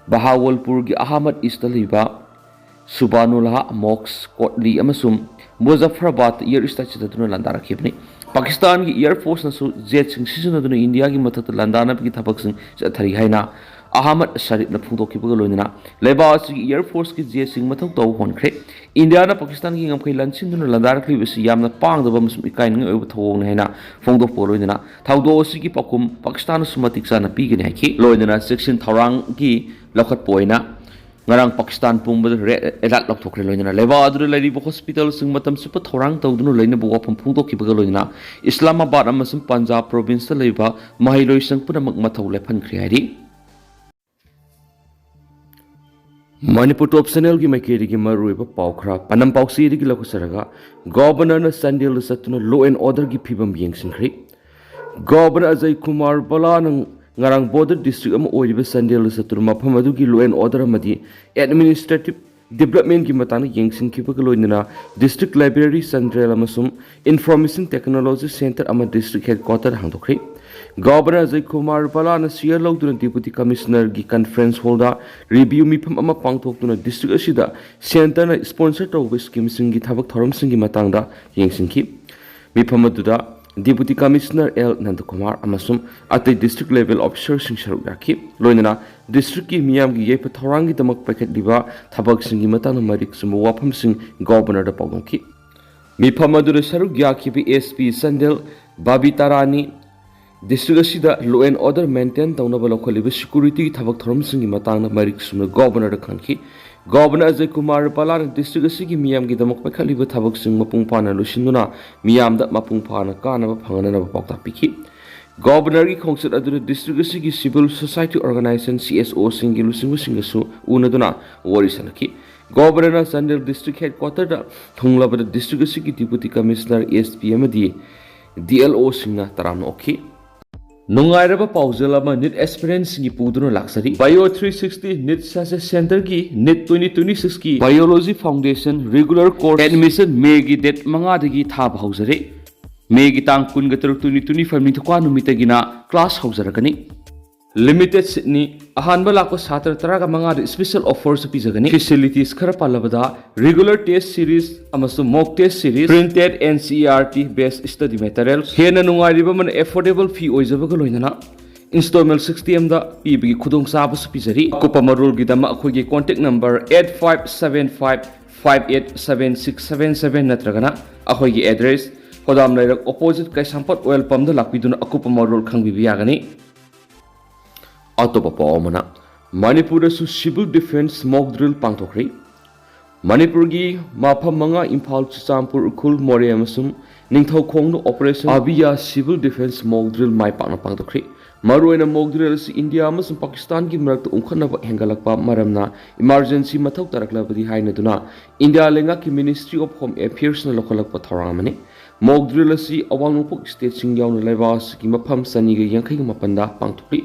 ꯕꯍꯥꯋꯜꯄꯨꯔꯒꯤ ꯑꯍꯃꯗ ꯏꯁꯇ ꯂꯩꯕ ꯁꯨꯕꯥꯅꯨꯜꯂꯥꯍ, ꯃꯣꯛꯁ, ꯀꯣꯠꯂꯤ ꯑꯃꯁꯨꯡ ꯃꯨꯖꯐꯔꯕꯥꯗ ꯏꯌꯔ ꯏꯁꯇ꯭ꯔꯥꯏꯛ ꯆꯠꯊꯗꯨꯅ ꯂꯥꯟꯗꯥꯔꯛꯈꯤꯕꯅꯤ꯫ ꯄꯥꯀꯤꯁꯇꯥꯟꯒꯤ ꯏꯌꯔ ꯐꯣꯔꯁꯅꯁꯨ ꯖꯦꯠꯁꯤꯡ ꯁꯤꯖꯤꯟꯅꯗꯨꯅ ꯏꯟꯗꯤꯌꯥꯒꯤ ꯃꯊꯛꯇ ꯂꯥꯟꯗꯥꯅꯕꯒꯤ ꯊꯕꯛꯁꯤꯡ ꯆꯠꯊꯔꯤ ꯍꯥꯏꯅ ꯑꯍꯃꯗ ꯁꯔꯤꯐꯅ ꯐꯣꯡꯗꯣꯛꯈꯤꯕꯒ ꯂꯣꯏꯅꯅ ꯂꯩꯕꯥꯛ ꯑꯁꯤꯒꯤ ꯏꯌꯔ ꯐꯣꯔꯁꯀꯤ ꯖꯦꯠꯁꯤꯡ ꯃꯊꯧ ꯇꯧꯕ ꯍꯧꯍꯟꯈ꯭ꯔꯦ꯫ ꯏꯟꯗꯤꯌꯥꯅ ꯄꯥꯀꯤꯁꯇꯥꯟꯒꯤ ꯉꯝꯈꯩ ꯂꯥꯟꯁꯤꯟꯗꯨꯅ ꯂꯥꯟꯗꯥꯔꯛꯂꯤꯕꯁꯤ ꯌꯥꯝꯅ ꯄꯥꯡꯗꯕ ꯑꯃꯁꯨꯡ ꯏꯀꯥꯏꯅꯤꯡꯉꯥꯏ ꯑꯣꯏꯕ ꯊꯧꯑꯣꯡꯅꯤ ꯍꯥꯏꯅ ꯐꯣꯡꯗꯣꯛꯄꯒ ꯂꯣꯏꯅꯅ ꯊꯧꯗꯣꯛ ꯑꯁꯤꯒꯤ ꯄꯥꯎꯈꯨꯝ ꯄꯥꯀꯤꯁꯇꯥꯟꯅꯁꯨ ꯃꯇꯤꯛ ꯆꯥꯅ ꯄꯤꯒꯅꯤ ꯍꯥꯏꯈꯤ꯫ ꯂꯣꯏꯅꯅ ꯆꯦꯛꯁꯤꯟ ꯊꯧꯔꯥꯡꯒꯤ ꯂꯧꯈꯠꯄ ꯑꯣꯏꯅ ꯉꯔꯥꯡ ꯄꯥꯀꯤꯁꯇꯥꯟ ꯄꯨꯝꯕꯗ ꯔꯦꯗ ꯑꯦꯂꯔꯠ ꯂꯧꯊꯣꯛꯈ꯭ꯔꯦ꯫ ꯂꯣꯏꯅꯅ ꯂꯩꯕꯥꯛ ꯑꯗꯨꯗ ꯂꯩꯔꯤꯕ ꯍꯣꯁꯄꯤꯇꯥꯜꯁꯤꯡ ꯃꯇꯝ ꯆꯨꯞꯄ ꯊꯧꯔꯥꯡ ꯇꯧꯗꯨꯅ ꯂꯩꯅꯕ ꯋꯥꯐꯝ ꯐꯣꯡꯗꯣꯛꯈꯤꯕꯒ ꯂꯣꯏꯅꯅ ꯏꯁꯂꯥꯃꯥꯕꯥꯗ ꯑꯃꯁꯨꯡ ꯄꯟꯖꯥꯕ ꯄ꯭ꯔꯣꯚꯤꯟꯁꯇ ꯂꯩꯕ ꯃꯍꯩꯔꯣꯏꯁꯪ ꯄꯨꯝꯅꯃꯛ ꯃꯊꯧ ꯂꯦꯞꯍꯟꯈ꯭ꯔꯦ ꯍꯥꯏꯔꯤ꯫ ꯃꯅꯤꯄꯨꯔ ꯇꯣꯞ ꯆꯦꯅꯦꯜꯒꯤ ꯃꯥꯏꯀꯩꯗꯒꯤ ꯃꯔꯨꯑꯣꯏꯕ ꯄꯥꯎ ꯈꯔ ꯄꯅꯝ ꯄꯥꯎꯆꯦꯗꯒꯤ ꯂꯧꯈꯠꯆꯔꯒ, ꯒꯣꯕꯔꯅꯔꯅ ꯆꯥꯟꯗꯦꯜꯗ ꯆꯠꯇꯨꯅ law and orderꯒꯤ ꯐꯤꯕꯝ ꯌꯦꯡꯁꯤꯟꯈ꯭ꯔꯦ꯫ ꯒꯣꯕꯔꯅꯔ ꯑꯖꯌ ꯀꯨꯃꯥꯔ ꯕꯂꯥꯅ ꯉꯔꯥꯡ border district ꯑꯃ ꯑꯣꯏꯔꯤꯕ ꯆꯥꯟꯗꯦꯜꯗ ꯆꯠꯇꯨꯅ ꯃꯐꯝ ꯑꯗꯨꯒꯤ law and order ꯑꯃꯗꯤ administrative developmentꯀꯤ ꯃꯇꯥꯡꯗ ꯌꯦꯡꯁꯤꯟꯈꯤꯕꯒ ꯂꯣꯏꯅꯅ district library ꯆꯥꯟꯗꯦꯜ ꯑꯃꯁꯨꯡ information technology centre ꯑꯃ district headquarter ꯍꯥꯡꯗꯣꯛꯈ꯭ꯔꯦ꯫ Governor Ajay Kumar ꯕꯂꯥꯅ ꯁꯤꯌꯔ ꯂꯧꯗꯨꯅ Deputy Commissionerꯒꯤ conference hallꯗ review ꯃꯤꯐꯝ ꯑꯃ ꯄꯥꯡꯊꯣꯛꯇꯨꯅ district ꯑꯁꯤꯗ centreꯅ sponsor ꯇꯧꯕ schemeꯁꯤꯡꯒꯤ ꯊꯕꯛ ꯊꯧꯔꯝꯁꯤꯡꯒꯤ ꯃꯇꯥꯡꯗ ꯌꯦꯡꯁꯤꯟꯈꯤ꯫ ꯃꯤꯐꯝ ꯑꯗꯨꯗ Deputy Commissioner ꯑꯦꯜ ꯅꯟꯗꯀꯨꯃꯥꯔ ꯑꯃꯁꯨꯡ ꯑꯇꯩ district level officerꯁꯤꯡ ꯁꯔꯨꯛ ꯌꯥꯈꯤ꯫ ꯂꯣꯏꯅꯅ districtꯀꯤ ꯃꯤꯌꯥꯝꯒꯤ ꯌꯥꯏꯐ ꯊꯧꯔꯥꯡꯒꯤꯗꯃꯛ ꯄꯥꯏꯈꯠꯂꯤꯕ ꯊꯕꯛꯁꯤꯡꯒꯤ ꯃꯇꯥꯡꯗ ꯃꯔꯤꯛ ꯆꯨꯝꯕ ꯋꯥꯐꯝꯁꯤꯡ ꯒꯣꯕꯔꯅꯔꯗ ꯄꯥꯎꯗꯝꯈꯤ꯫ ꯃꯤꯐꯝ ꯑꯗꯨꯗ ꯁꯔꯨꯛ ꯌꯥꯈꯤꯕ ꯑꯦꯁ ꯄꯤ ꯆꯥꯟꯗꯦꯜ ꯕꯕꯤꯇꯥ ꯔꯥꯅꯤ, district ꯑꯁꯤꯗ law and order maintain ꯇꯧꯅꯕ ꯂꯧꯈꯠꯂꯤꯕ securityꯒꯤ ꯊꯕꯛ ꯊꯧꯔꯝꯁꯤꯡꯒꯤ ꯃꯇꯥꯡꯗ ꯃꯔꯤꯛ ꯆꯨꯝꯅ ꯒꯣꯕꯔꯅꯔꯗ ꯈꯪꯈꯤ꯫ ꯒꯣꯕꯔꯅꯔ ꯑꯖꯌ ꯀꯨꯃꯥꯔ ꯔꯨꯄꯥꯂꯥꯅ district ꯑꯁꯤꯒꯤ ꯃꯤꯌꯥꯝꯒꯤꯗꯃꯛ ꯄꯥꯏꯈꯠꯂꯤꯕ ꯊꯕꯛꯁꯤꯡ ꯃꯄꯨꯡ ꯐꯥꯅ ꯂꯣꯏꯁꯤꯟꯗꯨꯅ ꯃꯤꯌꯥꯝꯗ ꯃꯄꯨꯡ ꯐꯥꯅ ꯀꯥꯟꯅꯕ ꯐꯪꯍꯟꯅꯅꯕ ꯄꯥꯎꯇꯥꯛ ꯄꯤꯈꯤ꯫ ꯒꯣꯕꯔꯅꯔꯒꯤ ꯈꯣꯡꯆꯠ ꯑꯗꯨꯗ ꯗꯤꯁꯇ꯭ꯔꯤꯛ ꯑꯁꯤꯒꯤ civil society organisation, C S ꯑꯣꯁꯤꯡꯒꯤ ꯂꯨꯆꯤꯡꯕꯁꯤꯡꯒꯁꯨ ꯎꯅꯗꯨꯅ ꯋꯥꯔꯤ ꯁꯥꯅꯈꯤ꯫ ꯒꯣꯕꯔꯅꯔꯅ ꯆꯥꯟꯗꯦꯜ ꯗꯤꯁꯇ꯭ꯔꯤꯛ ꯍꯦꯗꯀ꯭ꯋꯥꯇꯔꯗ ꯊꯨꯡꯂꯕꯗ ꯗꯤꯁꯇ꯭ꯔꯤꯛ ꯑꯁꯤꯒꯤ ꯗꯤꯄꯨꯇꯤ ꯀꯃꯤꯁꯅꯔ, ꯑꯦꯁ ꯄꯤ ꯑꯃꯗꯤ ꯗꯤ ꯑꯦꯜ ꯑꯣꯁꯤꯡꯅ ꯇꯔꯥꯝꯅ ꯑꯣꯛꯈꯤ꯫ ꯅꯨꯡꯉꯥꯏꯔꯕ ꯄꯥꯎꯖꯦꯜ ꯑꯃ ꯅꯤꯠ ꯑꯦꯁꯄꯤꯔꯦꯟꯠꯁꯤꯡꯒꯤ ꯄꯨꯗꯨꯅ ꯂꯥꯛꯆꯔꯤ꯫ Bio three sixty NEET success ꯁꯦꯟꯇꯔꯒꯤ ꯅꯤꯠ ꯇ꯭ꯋꯦꯟꯇꯤ ꯇ꯭ꯋꯦꯟꯇꯤ ꯁꯤꯛꯁꯀꯤ biology foundation regular course admission ꯃꯦꯒꯤ ꯗꯦꯠ ꯃꯉꯥꯗꯒꯤ ꯊꯥꯕ ꯍꯧꯖꯔꯦ꯫ ꯃꯦꯒꯤ ꯇꯥꯡ ꯀꯨꯟꯒ ꯇꯔꯨꯛ, ꯇ꯭ꯋꯦꯟꯇꯤ ꯇ꯭ꯋꯦꯟꯇꯤ ꯐꯥꯏꯚ ꯅꯤꯡꯊꯧꯀꯥ ꯅꯨꯃꯤꯠꯇꯒꯤꯅ ꯀ꯭ꯂꯥꯁ ꯍꯧꯖꯔꯛꯀꯅꯤ꯫ ꯂꯤꯃꯤꯇꯦꯗ ꯁꯤꯠꯅꯤ꯫ ꯑꯍꯥꯟꯕ ꯂꯥꯛꯄ ꯁꯥꯇ꯭ꯔ ꯇꯔꯥꯒ ꯃꯉꯥꯗ ꯁ꯭ꯄꯦꯁꯦꯜ ꯑꯣꯐꯔꯁꯨ ꯄꯤꯖꯒꯅꯤ꯫ ꯐꯦꯁꯤꯂꯤꯇꯤꯁ ꯈꯔ ꯄꯜꯂꯕꯗ, ꯔꯤꯒꯨꯂꯔ ꯇꯦꯁ ꯁꯤꯔꯤꯁ ꯑꯃꯁꯨꯡ mock test series, printed N C E R T based study materials, ꯍꯦꯟꯅ ꯅꯨꯡꯉꯥꯏꯔꯤꯕ ꯑꯃꯅ ꯑꯦꯐꯣꯔꯗꯦꯕꯜ ꯐꯤ ꯑꯣꯏꯖꯕꯒ ꯂꯣꯏꯅꯅ ꯏꯟꯁꯇꯣꯜꯃꯦꯟ ꯁꯤꯛꯁꯇꯤ ꯑꯃꯗ ꯄꯤꯕꯒꯤ ꯈꯨꯗꯣꯡꯆꯥꯕꯁꯨ ꯄꯤꯖꯔꯤ꯫ ꯑꯀꯨꯞꯄ ꯃꯔꯣꯜꯒꯤꯗꯃꯛ ꯑꯩꯈꯣꯏꯒꯤ contact number eight five seven five five eight seven six seven seven ꯅꯠꯇ꯭ꯔꯒꯅ ꯑꯩꯈꯣꯏꯒꯤ ꯑꯦꯗ꯭ꯔꯦꯁ, ꯍꯣꯗꯥꯝ ꯂꯩꯔꯛ ꯑꯣꯄꯣꯖꯤꯠ ꯀꯩꯁꯥꯝꯄꯥꯠ ꯑꯣꯏꯜ ꯄꯝꯗ ꯂꯥꯛꯄꯤꯗꯨꯅ ꯑꯀꯨꯞꯄ ꯃꯔꯣꯜ ꯈꯪꯕꯤꯕ ꯌꯥꯒꯅꯤ꯫ ꯑꯇꯣꯞꯄ ꯄꯥꯎ ꯑꯃꯅ, ꯃꯅꯤꯄꯨꯔꯗꯁꯨ ꯁꯤꯚꯤꯜ ꯗꯤꯐꯦꯟꯁ ꯃꯣꯛ ꯗ꯭ꯔꯤꯜ ꯄꯥꯡꯊꯣꯛꯈ꯭ꯔꯤ꯫ ꯃꯅꯤꯄꯨꯔꯒꯤ ꯃꯐꯝ ꯃꯉꯥ, ꯏꯝꯐꯥꯜ, ꯆꯨꯔꯆꯥꯟꯄꯨꯔ, ꯎꯈ꯭ꯔꯨꯜ, ꯃꯣꯔꯦ ꯑꯃꯁꯨꯡ ꯅꯤꯡꯊꯧꯈꯣꯡꯗ ꯑꯣꯄꯔꯦꯁꯟ ꯑꯕꯤꯌꯥ ꯁꯤꯚꯤꯜ ꯗꯤꯐꯦꯟꯁ ꯃꯣꯛ ꯗ꯭ꯔꯤꯜ ꯃꯥꯏ ꯄꯥꯛꯅ ꯄꯥꯡꯊꯣꯛꯈ꯭ꯔꯤ꯫ ꯃꯔꯨꯑꯣꯏꯅ ꯃꯣꯛ ꯗ꯭ꯔꯤꯜ ꯑꯁꯤ ꯏꯟꯗꯤꯌꯥ ꯑꯃꯁꯨꯡ ꯄꯥꯀꯤꯁꯇꯥꯟꯒꯤ ꯃꯔꯛꯇ ꯎꯪꯈꯠꯅꯕ ꯍꯦꯟꯒꯠꯂꯛꯄ ꯃꯔꯝꯅ ꯏꯃꯥꯔꯖꯦꯟꯁꯤ ꯃꯊꯧ ꯇꯥꯔꯛꯂꯕꯗꯤ ꯍꯥꯏꯅꯗꯨꯅ ꯏꯟꯗꯤꯌꯥ ꯂꯩꯉꯥꯛꯀꯤ ꯃꯤꯅꯤꯁꯇ꯭ꯔꯤ ꯑꯣꯐ ꯍꯣꯝ ꯑꯦꯐꯤꯌꯔꯁꯅ ꯂꯧꯈꯠꯂꯛꯄ ꯊꯧꯔꯥꯡ ꯑꯃꯅꯤ꯫ ꯃꯣꯛ ꯗ꯭ꯔꯤꯜ ꯑꯁꯤ ꯑꯋꯥꯡ ꯅꯣꯡꯄꯣꯛ ꯁ꯭ꯇꯦꯠꯁꯤꯡ ꯌꯥꯎꯅ ꯂꯩꯕꯥꯛ ꯑꯁꯤꯒꯤ ꯃꯐꯝ ꯆꯅꯤꯒ ꯌꯥꯡꯈꯩꯒ ꯃꯥꯄꯟꯗ ꯄꯥꯡꯊꯣꯛꯂꯤ꯫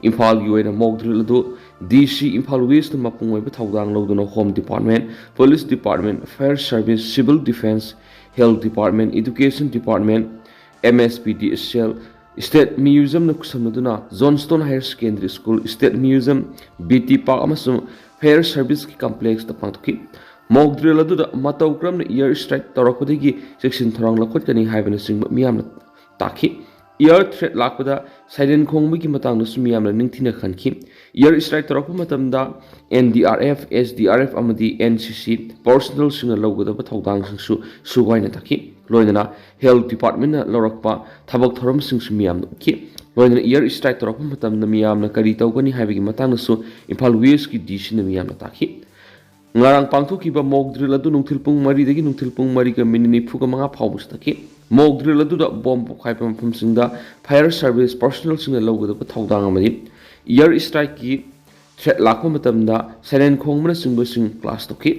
ꯏꯝꯐꯥꯜꯒꯤ ꯑꯣꯏꯅ ꯃꯣꯛ ꯗ꯭ꯔꯤꯜ ꯑꯗꯨ ꯗꯤ ꯁꯤ ꯏꯝꯐꯥꯜ ꯋꯦꯁꯅ ꯃꯄꯨꯡ ꯑꯣꯏꯕ ꯊꯧꯗꯥꯡ ꯂꯧꯗꯨꯅ home department, police department, fire service, civil defence, health department, education department, M S P D S L, state ꯃ꯭ꯌꯨꯖꯤꯌꯝꯅ ꯈꯨꯠꯁꯝꯅꯗꯨꯅ Johnstone higher secondary school, state museum, B T park ꯑꯃꯁꯨꯡ ꯐꯥꯌꯔ ꯁꯔꯚꯤꯁꯀꯤ ꯀꯝꯄ꯭ꯂꯦꯛꯁꯇ ꯄꯥꯡꯊꯣꯛꯈꯤ꯫ ꯃꯣꯛ ꯗ꯭ꯔꯤꯜ ꯑꯗꯨꯗ ꯃꯇꯧ ꯀꯔꯝꯅ ꯑꯦꯌꯔ ꯁ꯭ꯇ꯭ꯔꯥꯏꯛ ꯇꯧꯔꯛꯄꯗꯒꯤ ꯆꯦꯛꯁꯤꯟ ꯊꯧꯔꯥꯡ ꯂꯧꯈꯠꯀꯅꯤ ꯍꯥꯏꯕꯅꯆꯤꯡꯕ ꯃꯤꯌꯥꯝꯅ ꯇꯥꯈꯤ꯫ ꯑꯦꯌꯔ ꯊ꯭ꯔꯦꯠ ꯂꯥꯛꯄꯗ ꯁꯥꯏꯔꯦꯟ ꯈꯣꯡꯕꯒꯤ ꯃꯇꯥꯡꯗꯁꯨ ꯃꯤꯌꯥꯝꯅ ꯅꯤꯡꯊꯤꯅ ꯈꯟꯈꯤ꯫ ꯑꯦꯌꯔ ꯁ꯭ꯇ꯭ꯔꯥꯏꯛ ꯇꯧꯔꯛꯄ ꯃꯇꯝꯗ N D R F, S D R F ꯑꯃꯗꯤ ꯑꯦꯟ ꯁꯤ ꯁꯤ ꯄꯔꯁꯣꯅꯦꯜꯁꯤꯡꯅ ꯂꯧꯒꯗꯕ ꯊꯧꯗꯥꯡꯁꯤꯡꯁꯨ ꯁꯨꯒꯥꯏꯅ ꯇꯥꯛꯈꯤ꯫ ꯂꯣꯏꯅꯅ ꯍꯦꯜꯊ ꯗꯤꯄꯥꯔꯠꯃꯦꯟꯅ ꯂꯧꯔꯛꯄ ꯊꯕꯛ ꯊꯧꯔꯝꯁꯤꯡꯁꯨ ꯃꯤꯌꯥꯝꯅ ꯎꯠꯈꯤ꯫ ꯂꯣꯏꯅꯅ ꯑꯦꯌꯔ ꯁ꯭ꯇ꯭ꯔꯥꯏꯛ ꯇꯧꯔꯛꯄ ꯃꯇꯝꯗ ꯃꯤꯌꯥꯝꯅ ꯀꯔꯤ ꯇꯧꯒꯅꯤ ꯍꯥꯏꯕꯒꯤ ꯃꯇꯥꯡꯗꯁꯨ ꯏꯝꯐꯥꯜ ꯋꯦꯁꯀꯤ ꯗꯤ ꯁꯤꯅ ꯃꯤꯌꯥꯝꯅ ꯇꯥꯛꯈꯤ꯫ ꯉꯔꯥꯡ ꯄꯥꯡꯊꯣꯛꯈꯤꯕ ꯃꯣꯛ ꯗ꯭ꯔꯤꯜ ꯑꯗꯨ ꯅꯨꯡꯊꯤꯜ ꯄꯨꯡ ꯃꯔꯤꯗꯒꯤ ꯅꯨꯡꯊꯤꯜ ꯄꯨꯡ ꯃꯔꯤꯒ ꯃꯤꯅꯤꯠ ꯅꯤꯐꯨꯒ ꯃꯉꯥ ꯐꯥꯎꯕ ꯆꯠꯊꯈꯤ꯫ Mock drill ꯑꯗꯨꯗ ꯕꯣꯝ ꯄꯣꯈꯥꯏꯕ ꯃꯐꯝꯁꯤꯡꯗ fire service personnelꯁꯤꯡꯅ ꯂꯧꯒꯗꯕ ꯊꯧꯗꯥꯡ ꯑꯃꯗꯤ air strikeꯀꯤ threat ꯂꯥꯛꯄ ꯃꯇꯝꯗ siren ꯈꯣꯡꯕꯅꯆꯤꯡꯕꯁꯤꯡ class ꯇꯧꯈꯤ꯫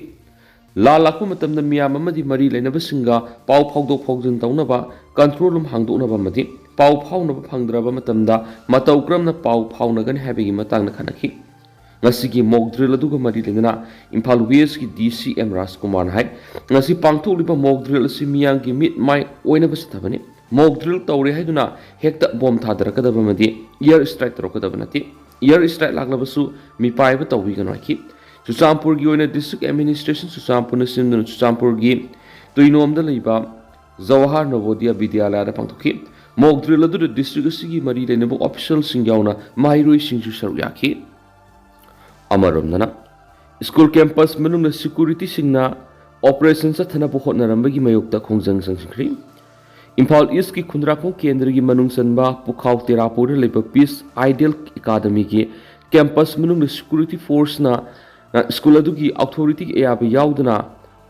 ꯂꯥꯟ ꯂꯥꯛꯄ ꯃꯇꯝꯗ ꯃꯤꯌꯥꯝ ꯑꯃꯗꯤ ꯃꯔꯤ ꯂꯩꯅꯕꯁꯤꯡꯒ ꯄꯥꯎ ꯐꯥꯎꯗꯣꯛ ꯐꯥꯎꯖꯤꯟ ꯇꯧꯅꯕ control room ꯍꯥꯡꯗꯣꯛꯅꯕ ꯑꯃꯗꯤ ꯄꯥꯎ ꯐꯥꯎꯅꯕ ꯐꯪꯗ꯭ꯔꯕ ꯃꯇꯝꯗ ꯃꯇꯧ ꯀꯔꯝꯅ ꯄꯥꯎ ꯐꯥꯎꯅꯒꯅꯤ ꯍꯥꯏꯕꯒꯤ ꯃꯇꯥꯡꯗ ꯈꯟꯅꯈꯤ꯫ ꯉꯁꯤꯒꯤ mock drill ꯑꯗꯨꯒ ꯃꯔꯤ ꯂꯩꯅꯅ ꯏꯝꯐꯥꯜ Westꯀꯤ DC M ꯔꯥꯖꯀꯨꯃꯥꯔꯅ ꯍꯥꯏ, ꯉꯁꯤ ꯄꯥꯡꯊꯣꯛꯂꯤꯕ mock drill ꯑꯁꯤ ꯃꯤꯌꯥꯝꯒꯤ ꯃꯤꯠ ꯃꯥꯏ ꯑꯣꯏꯅꯕ ꯆꯠꯊꯕꯅꯤ꯫ Mock drill ꯇꯧꯔꯦ ꯍꯥꯏꯗꯨꯅ ꯍꯦꯛꯇ ꯕꯣꯝ ꯊꯥꯗꯔꯛꯀꯗꯕ ꯑꯃꯗꯤ air strike ꯇꯧꯔꯛꯀꯗꯕ ꯅꯠꯇꯦ꯫ Air strike ꯂꯥꯛꯂꯕꯁꯨ ꯃꯤꯄꯥꯏꯕ ꯇꯧꯕꯤꯒꯅꯨ ꯍꯥꯏꯈꯤ꯫ ꯆꯨꯔꯆꯥꯟꯄꯨꯔꯒꯤ ꯑꯣꯏꯅ district administration ꯆꯨꯔꯆꯥꯟꯄꯨꯔꯅ ꯁꯤꯟꯗꯨꯅ ꯆꯨꯔꯆꯥꯟꯄꯨꯔꯒꯤ ꯇꯨꯏꯅꯣꯝꯗ ꯂꯩꯕ ꯖꯋꯥꯍꯔ ꯅꯕꯣꯗꯤꯌꯥ ꯕꯤꯗ꯭ꯌꯥꯂꯌꯥꯗ ꯄꯥꯡꯊꯣꯛꯈꯤ꯫ Mock drill ꯑꯗꯨꯗ district ꯑꯁꯤꯒꯤ ꯃꯔꯤ ꯂꯩꯅꯕ officialꯁꯤꯡ ꯌꯥꯎꯅ ꯃꯍꯩꯔꯣꯏꯁꯤꯡꯁꯨ ꯁꯔꯨꯛ ꯌꯥꯈꯤ꯫ ꯑꯃꯔꯣꯝꯗꯅ, school campus ꯃꯅꯨꯡꯗ securityꯁꯤꯡꯅ operation ꯆꯠꯊꯅꯕ ꯍꯣꯠꯅꯔꯝꯕꯒꯤ ꯃꯥꯌꯣꯛꯇ ꯈꯣꯡꯖꯪ ꯆꯪꯁꯤꯟꯈ꯭ꯔꯤ꯫ ꯏꯝꯐꯥꯜ Eastꯀꯤ ꯈꯨꯟꯗ꯭ꯔꯥꯛꯈꯣꯡ ꯀꯦꯟꯗ꯭ꯔꯒꯤ ꯃꯅꯨꯡ ꯆꯟꯕ ꯄꯨꯈꯥꯎ ꯇꯦꯔꯥꯄꯨꯔꯗ ꯂꯩꯕ Peace Ideal Academyꯒꯤ campus ꯃꯅꯨꯡꯗ security forceꯅ school ꯑꯗꯨꯒꯤ authorityꯒꯤ ꯑꯌꯥꯕ ꯌꯥꯎꯗꯅ